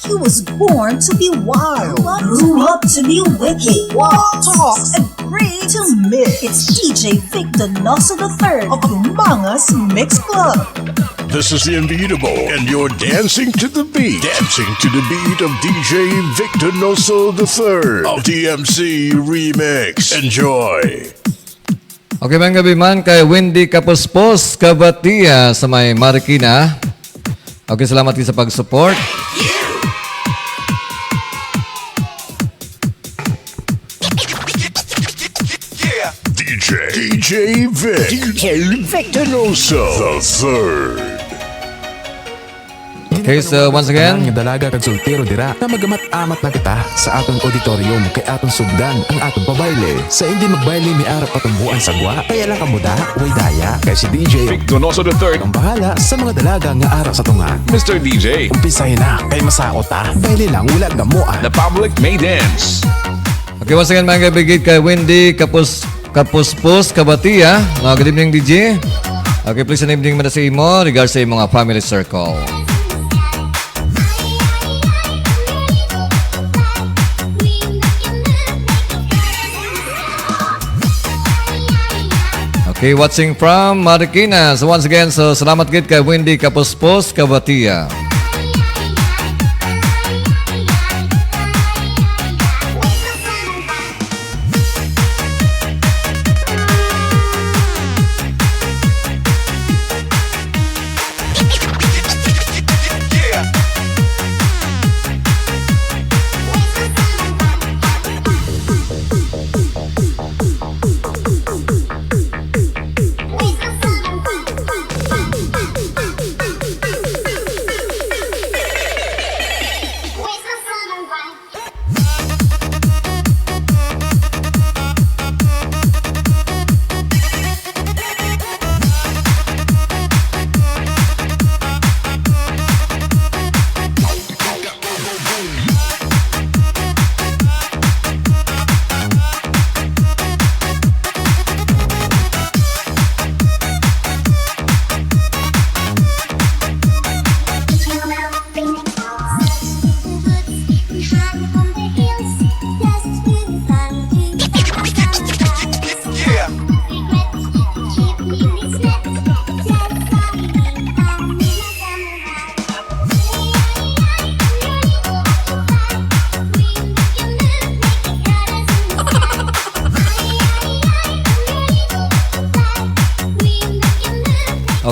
He was born to be wild, grew up to be wicked, talks and grades to miss. It's D J Vic Donoso the third of Mangas Mix Club. This is the unbeatable, and you're dancing to the beat. Dancing to the beat of D J Vic Donoso the third of D M C Remix. Enjoy. Okay, mga gabi man kay Wendy Kapuspos Kabatia sa may Marikina. Okay, salamat gid sa pag-support. D J, D J Vic, D J Vic Donoso the third. Okay, so once again, nga dalaga kag soltero dira, nga magamat-amat na kita sa aton auditorium, kay aton sugdan ang aton pabayle. Sa hindi magbayle, may ara patumbuan sa gwa, kaya lang kamo da, way daya, kay si D J Vic Donoso the third ang bahala sa mga dalaga nga ara sa tunga. Mister D J. Umpisahin na, kay masaot ta. Bayle lang, wala gamo ah. The public may dance. Okay, once again, mga kabigit kay Wendy Kapus Kapuspos Kabatia. Mga good evening, D J. Okay, please, an evening man sa imo, regards sa imo nga family circle. Okay, watching from Marikina. So once again, so salamat gid kay Wendy Kapuspos Kabatia.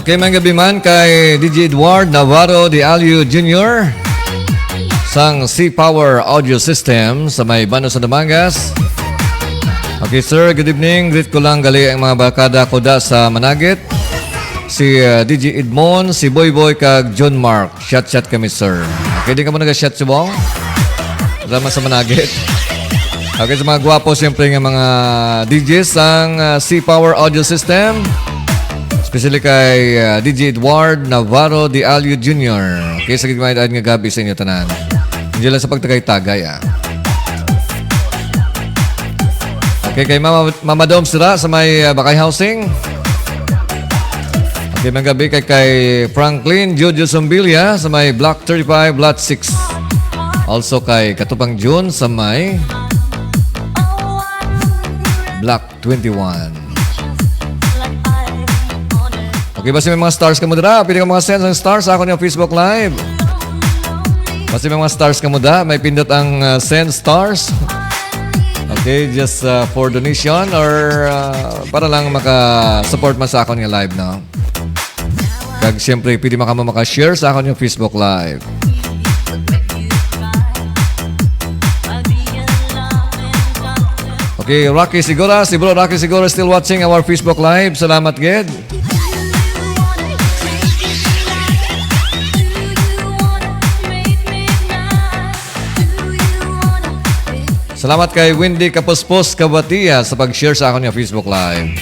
Kay mga gabi man kay D J Edward Navarro de Alio Junior sang C Power Audio System sa may Bano sa Damangas. Okay, sir, good evening. Greet ko lang gali ang mga barkada ko da sa Managit. Si, uh, D J Edmond, si Boy Boy, kag John Mark. Shot-shot kami, sir. Okay, di ka mo nag-shot, subong? Salamat sa Managit. Okay, sa mga gwapo, siyempre, nga mga D Js sang, uh, C Power Audio System. Especially kay, uh, D J Edward Navarro de Alio Junior. Okay, sa gigmay nga gabi sa inyo tanan. Hindi lang sa pagtagay-tagay, ah. Okay, kay Mama, Mama Dom sira sa may, uh, Bakay Housing. Okay, mga gabi kay, kay Franklin Jojo Sombilia sa may Block thirty-five, Lot six. Also kay Katupang June sa may Block twenty-one. Okay, basi may mga stars ka mo dira? Pwede ka mga send ang stars sa akon nga Facebook Live. Basi may mga stars ka mo da? May pindot ang, uh, send stars. Okay, just, uh, for donation or, uh, para lang maka-support man sa akon nga live, no? Kag siyempre, pwede man kamo maka-share sa akon nga Facebook Live. Okay, Rocky Sigura, si Bro Rocky Sigura still watching our Facebook Live. Salamat gid. Salamat kay Wendy Kapuspos Kabatia sa pag-share sa akon nga Facebook Live.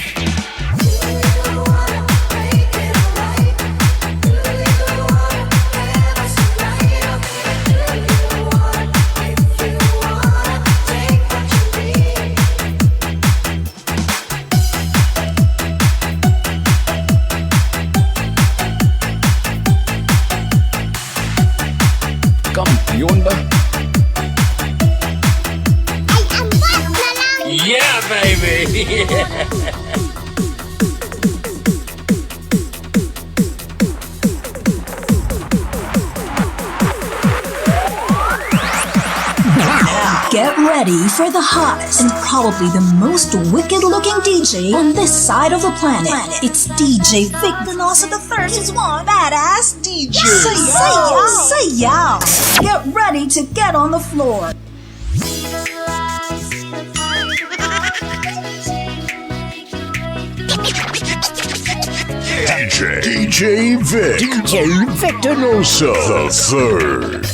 Kampiyon ba? Ay, ambot na lang! Yeah, baby! Now, get ready for the hottest and probably the most wicked-looking D J on this side of the planet. It's D J Vic Donoso the third is one badass D J. Say yow! Say yow! Get ready to get on the floor. D J, D J Vic, D J Vic Donoso the third.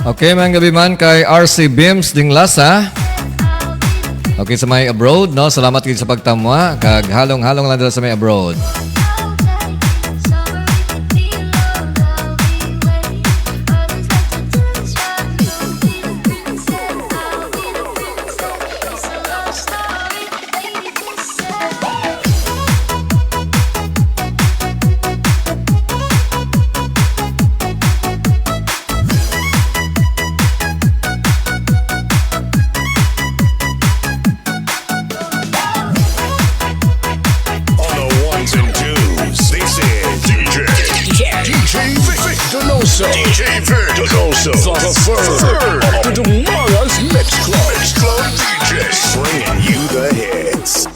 Okay, mga gabi man kay R C Bims Dinglasa. Okay, sa may abroad, no? Salamat gid sa pagtamwa. Kag halong-halong lang dira sa may abroad. On the ones and twos, this is D J, D J Vic Donoso. D J Vic Donoso, the third of the Dumangas Mix Club. Mix Club D Js, bringing you the hits.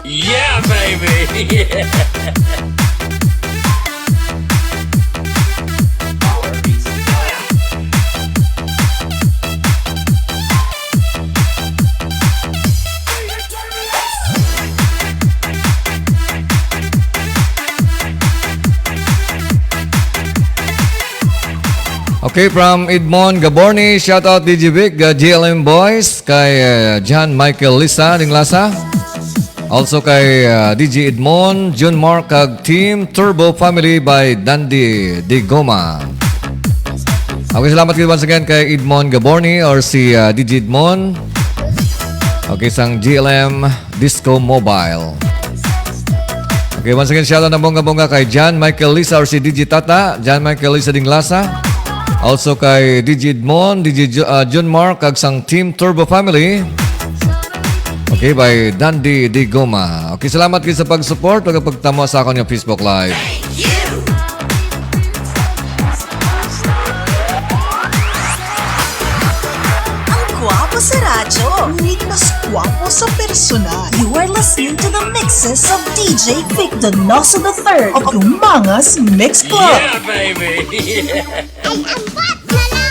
Yeah, baby! Okay, from Edmond Gaborni, shout out D J Vic, uh, G L M Boys, kay, uh, John Michael Lisa Dinglasa. Also kay, uh, D J Edmond, June Mark, kag Team Turbo Family by Dandy Digoma. Okay, salamat gid once again kay Edmond Gaborni or si, uh, D J Edmond. Okay, sang G L M Disco Mobile. Okay, once again, shout out na bongga-bongga kay John Michael Lisa or si D J Tata, John Michael Lisa Dinglasa. Also kay D J Edmond, D J Ju-, ah, Junmar, kag sang Team Turbo Family. Okay, by Dandy Di Goma. Okay, salamat kayo sa pag-support ug pagtamo sa akon nga Facebook Live. Ang gwapo sa radyo, ngunit mas gwapo sa personal. You are listening to the mixes of D J Vic Donoso the third of Umangas Mix Club. Yeah, baby! Ay, ang bot na lang!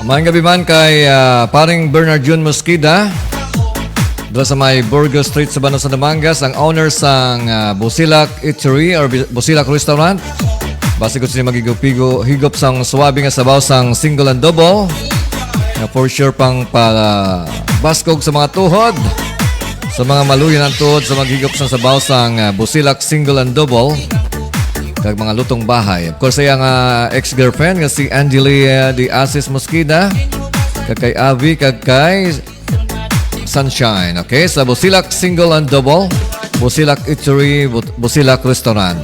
Maayong gabi man kay, ah, paring Bernard Jun Mosqueda. Dala sa may Burgos Street sa Banaw sa Dumangas, ang owner sang, ah, Busilak Eatery or Bi-, Busilak Restaurant. Basi ko sila magigo-pigo, higop sang suwabe nga sabaw sang single and double. Nga for sure pang pabaskog sa mga tuhod. Sa mga maluya ang tuhod sa maghigop sang sabaw sang, ah, Busilak single and double. Kag mga lutong bahay. Of course, sa iyang, ah, ex-girlfriend nga si Angelia de Asis Mosqueda. Kag kay Avi, kag kay Sunshine. Okay, sa Busilak single and double. Busilak Eatery, Bu-, Busilak Restaurant.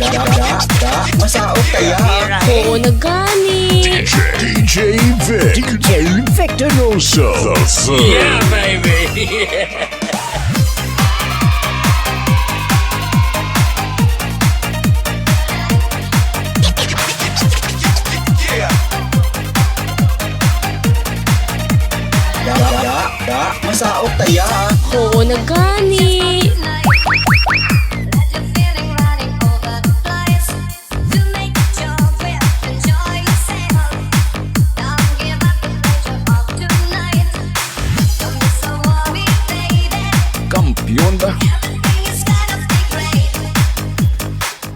Da, da, da, masaot kaya. Oo, na gani. D J, D J Vic, D J Vic Donoso. The Third. Yeah, baby. Da, da, da, masaot kaya. Oo, na gani. Kampiyon ba?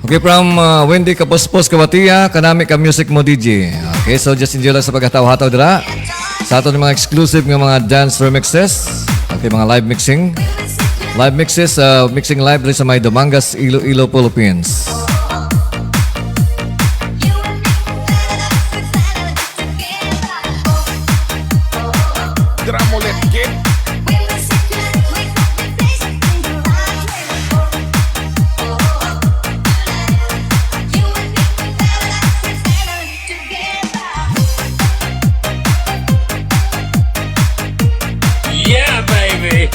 Okay, from, uh, Wendy Kapuspos, Kabatia, kanami ka music mo, D J. Okay, so just enjoy lang sa paghataw-hataw dira. Sa aton mga exclusive nga mga dance remixes. Okay, mga live mixing. Live mixes, uh, mixing live diri sa may Dumangas, Iloilo, Philippines. Drum ulit, kid. Yeah, baby.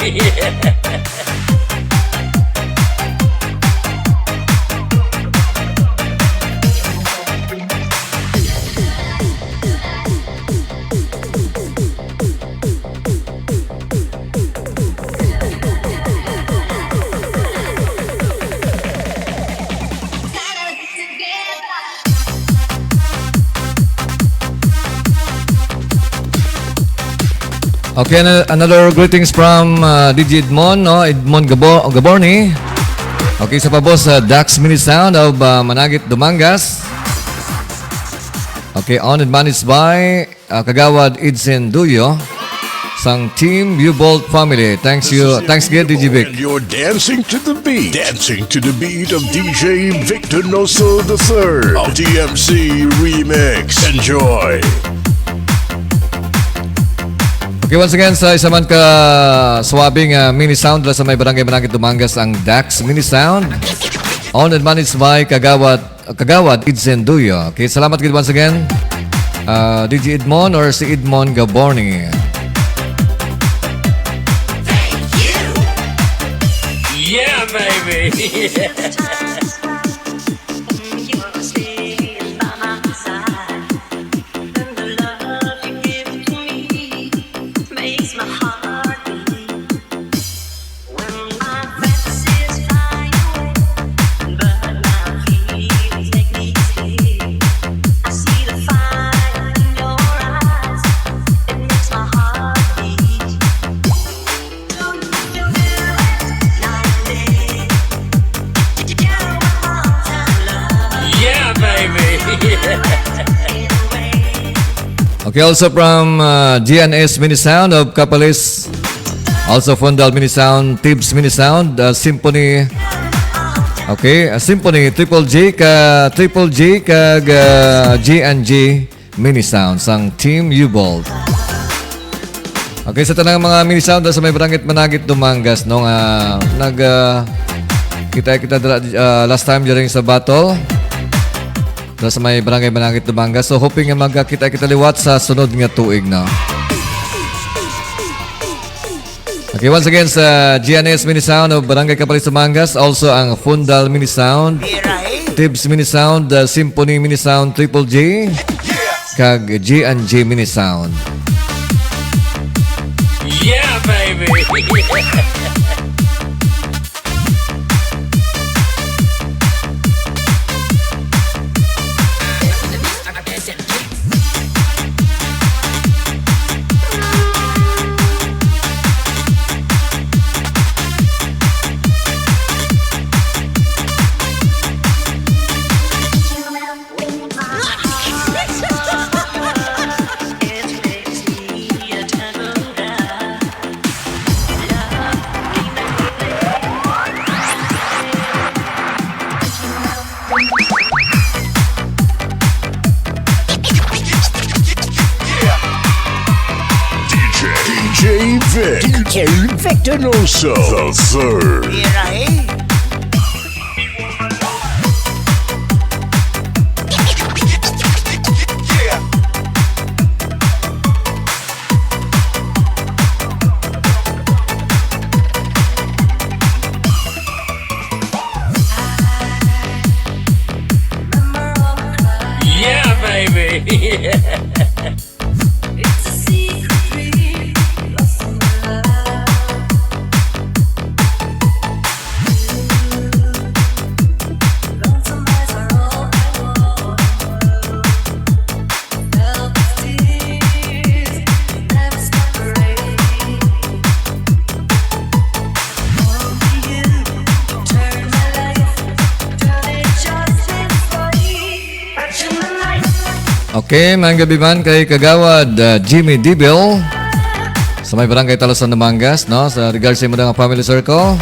Okay, ano- another greetings from uh, D J Edmond, no? Edmond Gabo Gaborni. Okay, sa pabos sa Dax Mini Sound of uh, Managit Dumangas. Okay, owned and managed by uh, Kagawad Idsen Duyo sang Team Ubolt family. Thanks you, thanks gid, D J Vic. And you're dancing to the beat. Dancing to the beat of D J Victor Noso the third of D M C Remix. Enjoy. Okay, once again, sa isa man ka suwabing ah, mini sound dala sa may barangay Managit Dumangas ang Dax Mini Sound. Owned and managed by Kagawad, Kagawad Idsen Duyo. Okay, salamat gid once again. Ah, D J Edmond or si Edmond Gaborni. Yeah, baby. Yeah, baby. Okay, also from uh, G N S Mini Sound of Capalis. Also Fundal Mini Sound, Tibbs Mini Sound, uh, Symphony. Okay, uh, Symphony, Triple J, ka, Triple J, kag uh, G and G Mini Sound sang Team Ubolt. Okay, sa tanang mga mini sound sa may barangay Managit Dumangas, no, nga nag ah, kita kita dira, ah, last time during sa battle. Dira sa may barangay Managit Dumangas. So hoping nga magkita kita liwat sa sunod nga tuig na. Okay, once again sa G N S Mini Sound of Barangay Capalis Dumangas, also ang Fundal Mini Sound, Tibbs Mini Sound, uh, Symphony Mini Sound, Triple J, kag G and G Mini Sound. Yeah, baby. D J, D J Vic, D J Victor Noso the third. Yeah, baby. Okay, maayong gabi man kay Kagawad, ah, Jimmy Dibil sa may barangay Talosan, Dumangas, no? Sa regards sa imo nga family circle.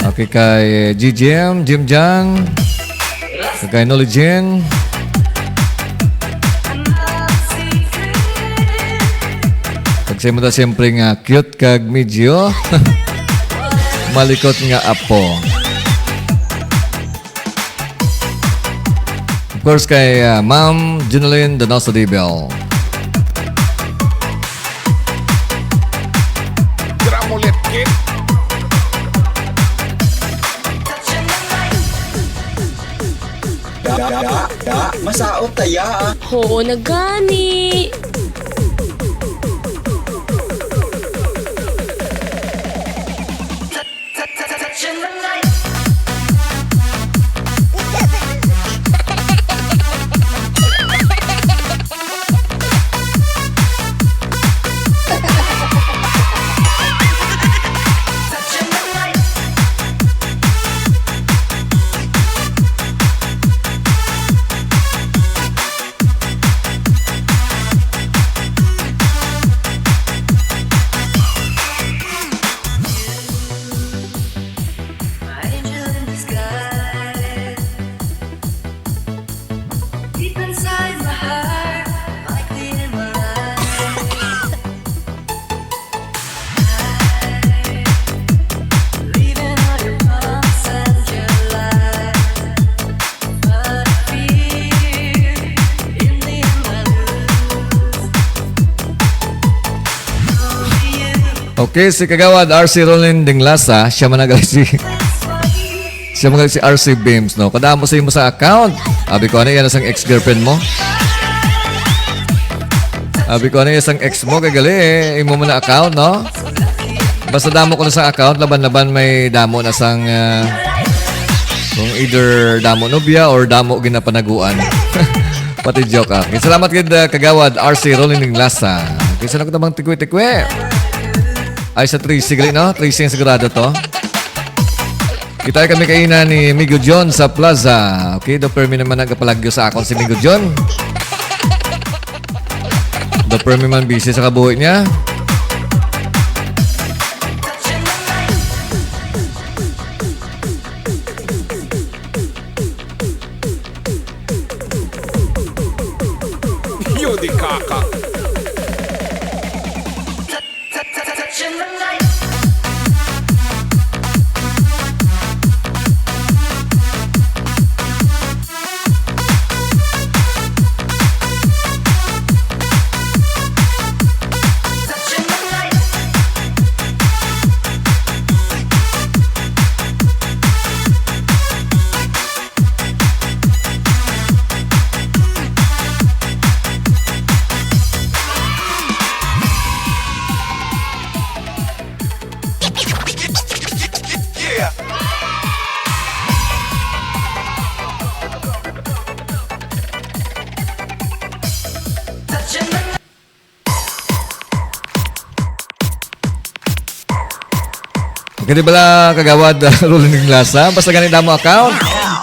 Okay, kay G J M, Jim Jang, kay Noli Jean. Kag sa imo ta siyempre nga cute kag medyo malikot nga apo. Of course, kay, ah, Ma'am Junalyn Donoso Dibel. Dira mo, Letkit. Da, da, da, masaot ta ya, ah. Oo na gani. Okay, si Kagawad R C Roland Dinglasa, siya man nagali si, siya man nagali si R C Beams, no? Kadamo sa imo sa account. Abi ko, ano yan, sang ex-girlfriend mo? Abi ko, ano yan, sang ex mo? Kay gali, eh, imo man na account, no? Basta damo ko na sa account, laban-laban may damo na sang, ah, kung either damo nobya or damo ginapanaguan. Pati joke, ah. Okay, salamat gid, ah, Kagawad R C Roland Dinglasa. Okay, sa nagtabang tikwi-tikwi. Ay, sa tracing, no? Tracing sigurado to. Kita kami kaina ni Migo John sa plaza. Okay, do permi naman nagapalagyo sa akon si Migo John. Do permi man busy sa kabuhi niya. Yun di kaka. Kani bala, Kagawad, Rolling Lasa, basta gani damo account.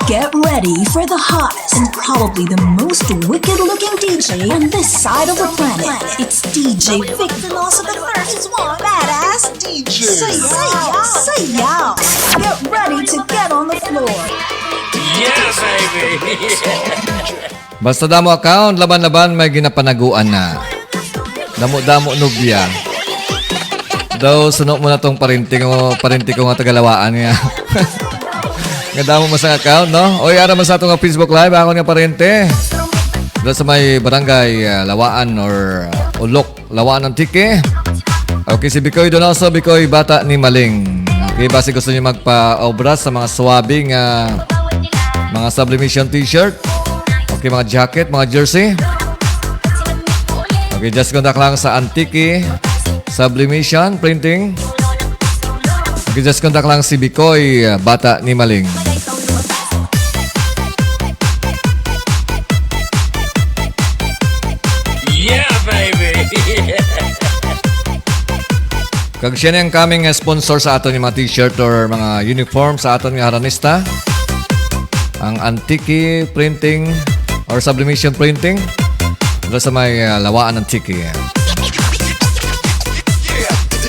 Get ready for the hottest and probably the most wicked looking D J on this side of the planet. It's D J Victor Moss of the first one, badass D J. Say yeah, say yeah. Get ready to get on the floor. Yeah, baby. Basta damo account, laban-laban may ginapanaguan na. Damo-damo nobya. Daw, suno mo na tong parente ko, parente ko nga tagalawaan niya. Nga damo mo sa account, no? Oy, ara man sa ato nga Facebook Live, ako nga parente. Doon sa may barangay, ah, Lawaan or, ah, Ulok, Lawaan, Antique. Okay, si Bikoy Donoso, Bikoy, bata ni Maling. Okay, basi gusto niyo magpa-obra sa mga swabe nga mga sublimation t-shirt. Okay, mga jacket, mga jersey. Okay, just contact lang sa Antique Sublimation Printing. Okay, just contact lang si Bikoy, bata ni Maling. Yeah, baby! Kag siya na ang coming nga sponsor sa aton nga mga t-shirt or mga uniform sa aton nga haranista. Ang Antique Printing or Sublimation Printing. Dito sa may, ah, Lawaan, Antique.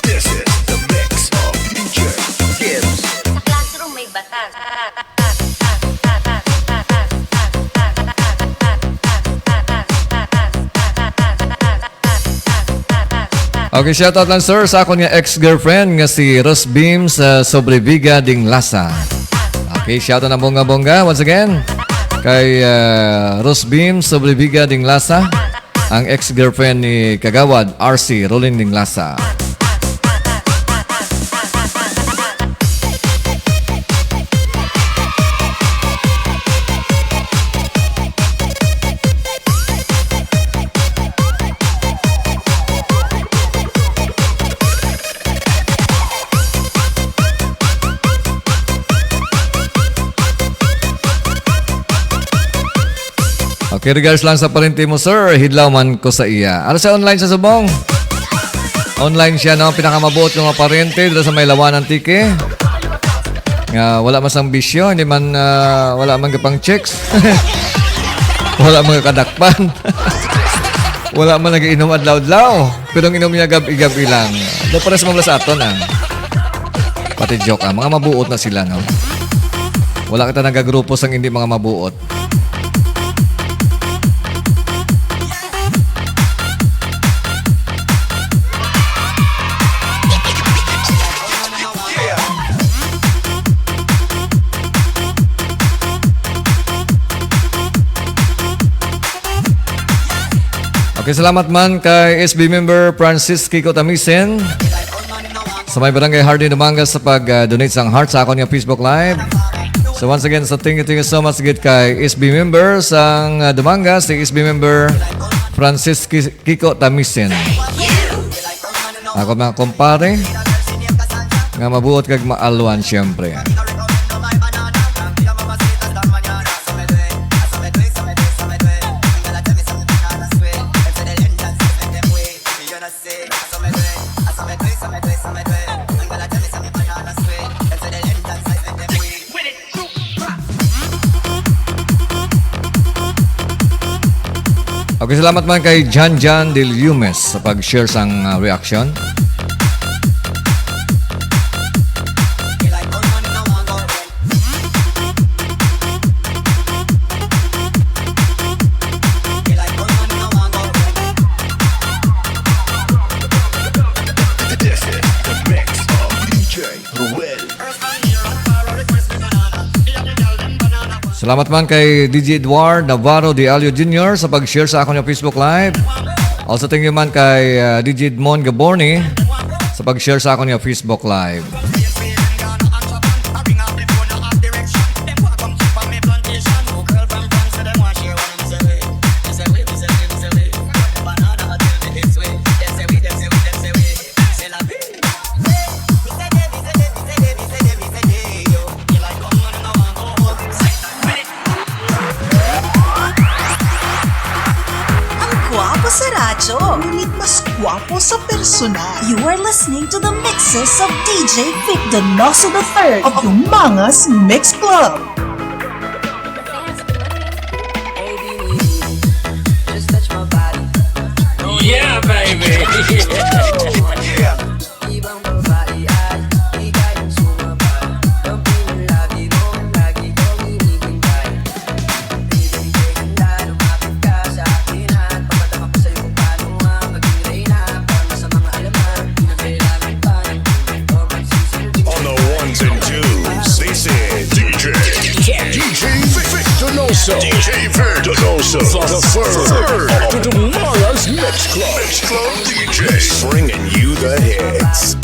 This is the mix of D J Gibbs. Sa classroom may batas. Okay, shoutout lang, sir, sa akon nga ex-girlfriend nga si Rose Beam sa Sobreviga, Dinglasa. Okay, shoutout na bongga-bongga once again kay, uh, Rose Beam Sobreviga, Dinglasa, ang ex-girlfriend ni Kagawad R C Rolin Dinglasa. Okay, regards lang sa parente mo, sir. Hidlaw man ko sa iya. Ano sa online sa subong? Online siya, no? Pinakamabuot ko nga parente dito sa may Lawanan, Antique. Nga wala man sang bisyo, hindi man, ah, wala man gapang chicks. Wala man kadakpan. Wala man nagiinom adlaw-adlaw. Pero ang inom niya gab-i-gab-i lang. Do pares mo sa aton, ah. Pati joke, ah. Mga mabuot na sila, no? Wala kita nagagrupo sang hindi mga mabuot. Okay, salamat man kay S B member Francis Kiko Tamisen. Sa may Barangay Hardin Dumangas sa pag, ah, donate sang heart sa akon nga Facebook Live. So once again, so thank you, thank you so much gid kay S B member sang, ah, Dumangas, si S B member Francis Ki-, Kiko Tamisin. Ako mga kumpare nga mabuot kag maalwan, siyempre. Okay, salamat man kay Jan Jan Del Yumes sa pag-share sang, ah, reaction. Salamat man kay D J Edward Navarro de Alio Junior sa pag-share sa akon nga Facebook Live. Also, thank you man kay, uh, D J Edmond Gaborni sa pag-share sa akon nga Facebook Live. Ang gwapo sa radyo, ngunit mas gwapo sa personal. You are listening to the mixes of D J Vic Donoso the third of Dumangas Mix Club. Yeah, baby. On the ones and twos, this is D J, D J Vic Donoso. D J Vic Donoso, the third of the Dumangas Mix Club. Mix Club D J, bringing you the hits.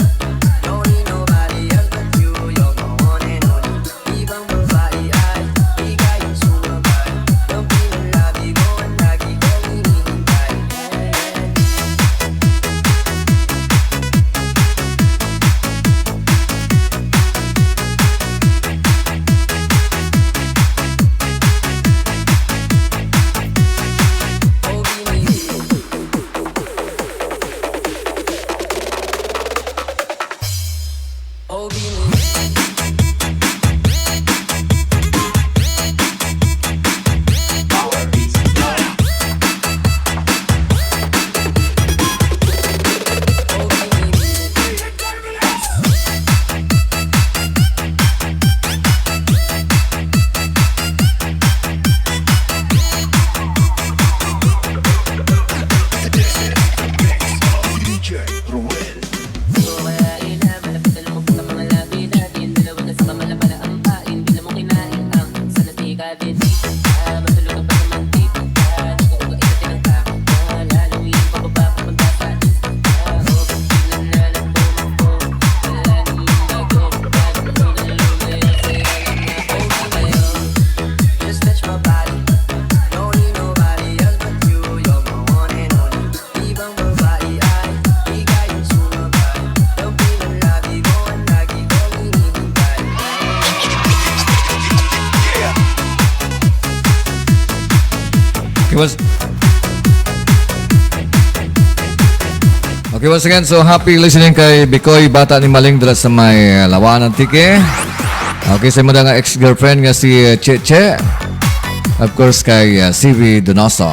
Okay, once, okay, once again, so happy listening kay Bikoy, bata ni Maling dira sa may, uh, Lawan, Antique. Okay, sa imo nga ex-girlfriend nga si, uh, Che Che. Of course, kay, uh, C V Donoso.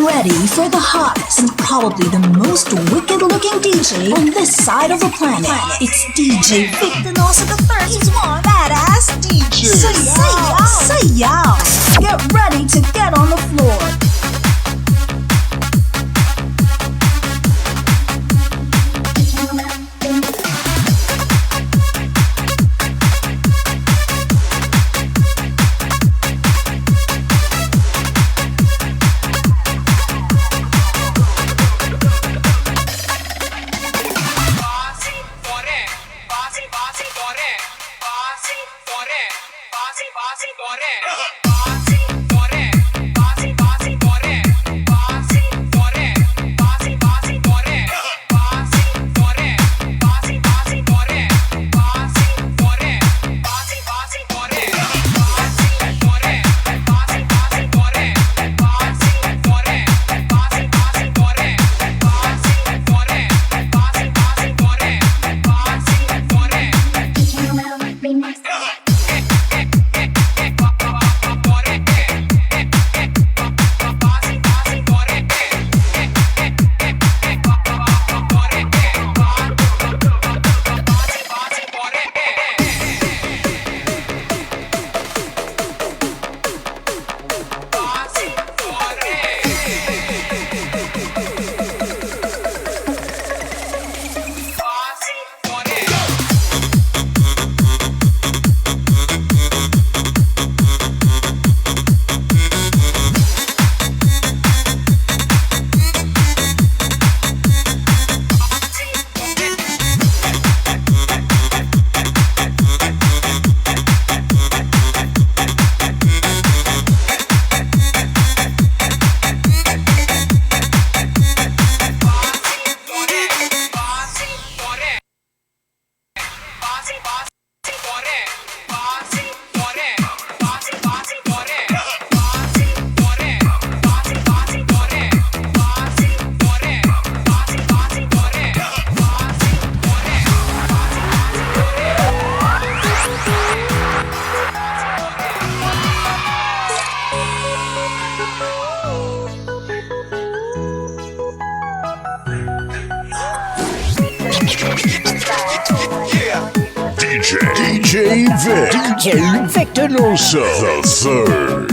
Ready for the hottest and probably the most wicked looking D J on this side of the planet. It's D J Victor Nosa the third. He's one badass D J. Sayaw! Sayaw! Get ready to get on the floor. D J, D J Vic, D J Victor Nosa the third.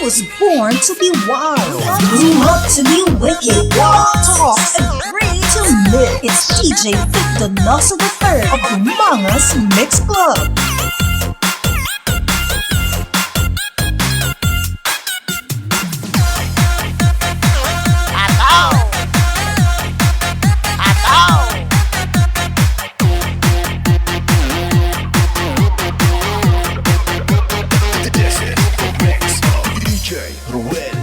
Was born to be wild, grew up to be wicked, wild talks and great to live. It's D J Vic Donoso the third of Dumangas Mix Club. Ataw! Ataw! This is the mix of D J Ruel.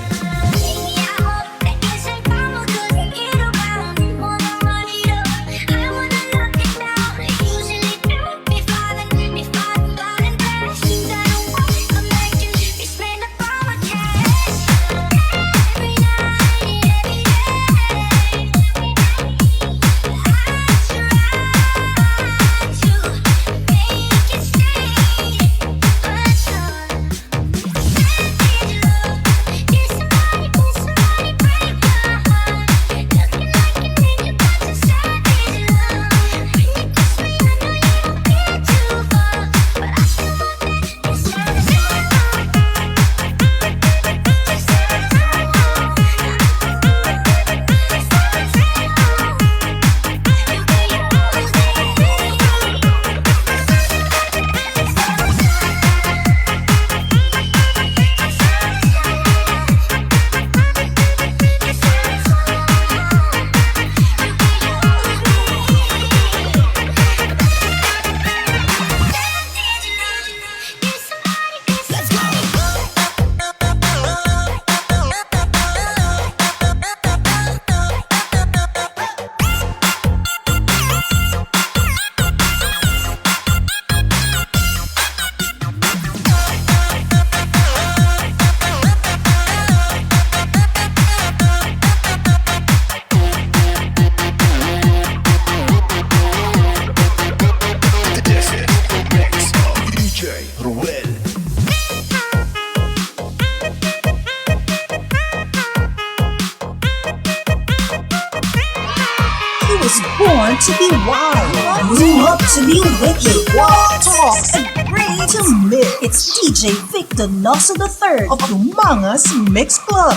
He was born to be wild, grew up to be wicked, wild talks and great to live. It's D J Vic Donoso the third of Dumangas Mix Club.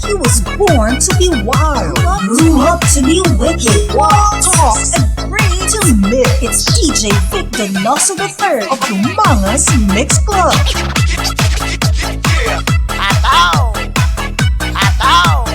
He was born to be wild, grew up to be wicked. Wild talks and great to live. It's D J Vic Donoso the third of Dumangas Mix Club. Ataw! Ataw!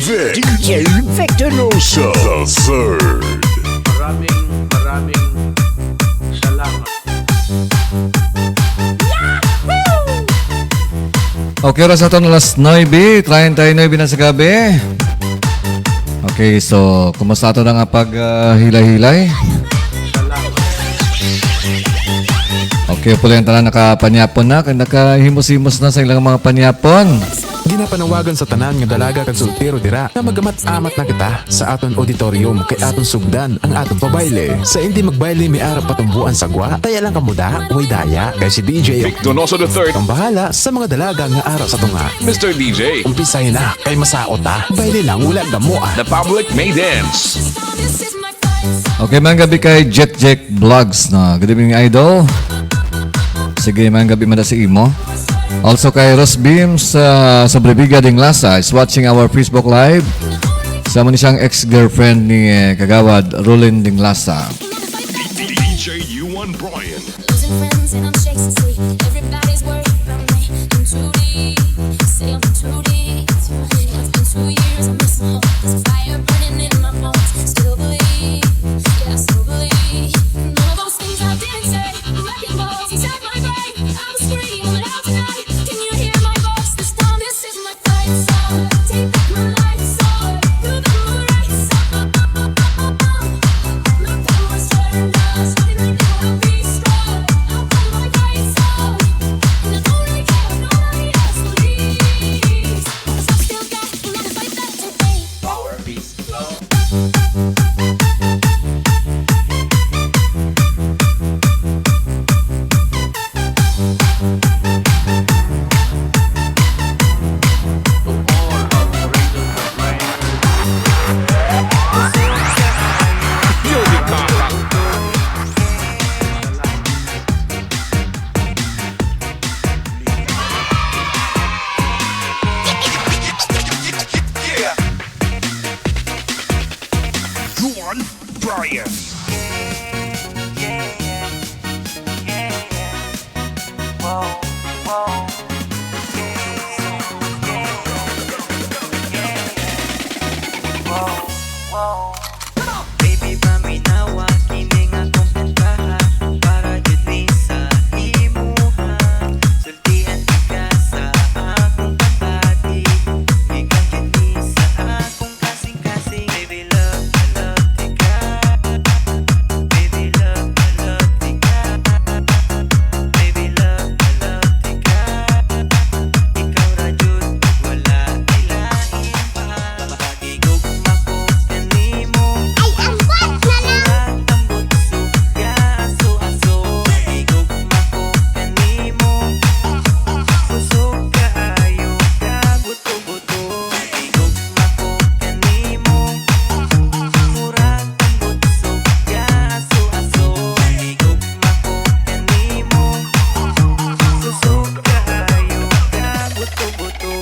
Vic, D J Victor Noso the third. Maraming, maraming salamat. Okay, oras naton alas nuebe treinta y nueve na sa gabi. Okay, so, kumusta ato na nga pag, ah, hilay-hilay? Okay, pala yung tanan nakapanyapon na, kag nakahimos-himos na sa ilang mga panyapon. Ginapanawagan sa tanan nga dalaga kag soltero dira nga magamat-amat na kita sa aton auditorium kay aton sugdan ang aton pabayle. Sa hindi magbayle may ara patumboan sa gwa, taya lang kamo da, way daya. Kay si D J Vic Donoso the third ang bahala sa mga dalaga nga ara sa tunga. Mister D J, umpisahin na kay masaot ta. Bayle lang, wala gamoa. The public may dance. Okay, man gabi kay Jet Jack Vlogs na. Good evening, idol. Sige, man gabi man sa imo. Also kay Ros Beams, uh, Sobrebiga Dinglasa is watching our Facebook Live. Sama ni siyang ex-girlfriend ni, eh, Kagawad Roland Dinglasa. D J U one Brian. Losing friends and I'm chasing sleep. Everybody's worried about me. I'm too deep, say I'm too deep. It's been two years, I'm missing home. There's a fire burning in my bones. Still believe, yeah, I still believe. None of those things I didn't say. Wrecking balls inside my brain. I'm screaming out tonight. Can you hear my voice? This time, this is my Juan Brian. Baby, paminawa kini nga akong kantaha para gid ni sa imuha. Sultian ka sa akong kapati, gikan gid ni sa akong kasing-kasing. Baby love, I love tika. Baby love, I love tika. Baby love, I love tika. Ikaw ra jud, wala ilain pa. Gugma ko kanimo. Ay, ambot na lang. Murag tambot suga, aso-aso. Gugma ko kanimo. Kusog kaayo ka, buto-buto. Gugma ko kanimo. Murag tambot suga, aso-aso. Gugma ko kanimo. Kusog kaayo ka, buto-buto.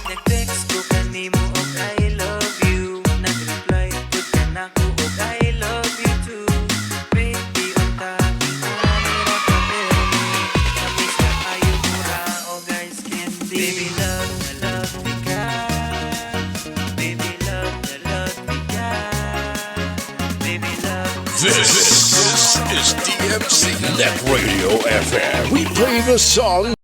Nag-text ko kanimo og I love you. Nag-reply gud ka nako og I love you too. Baby, unta imo nira ka permi. Tapos na ayo mura og ice candy. Baby love, I love tika. Baby love, I love tika. Baby love. This is D M C Net Radio F M. We play the song.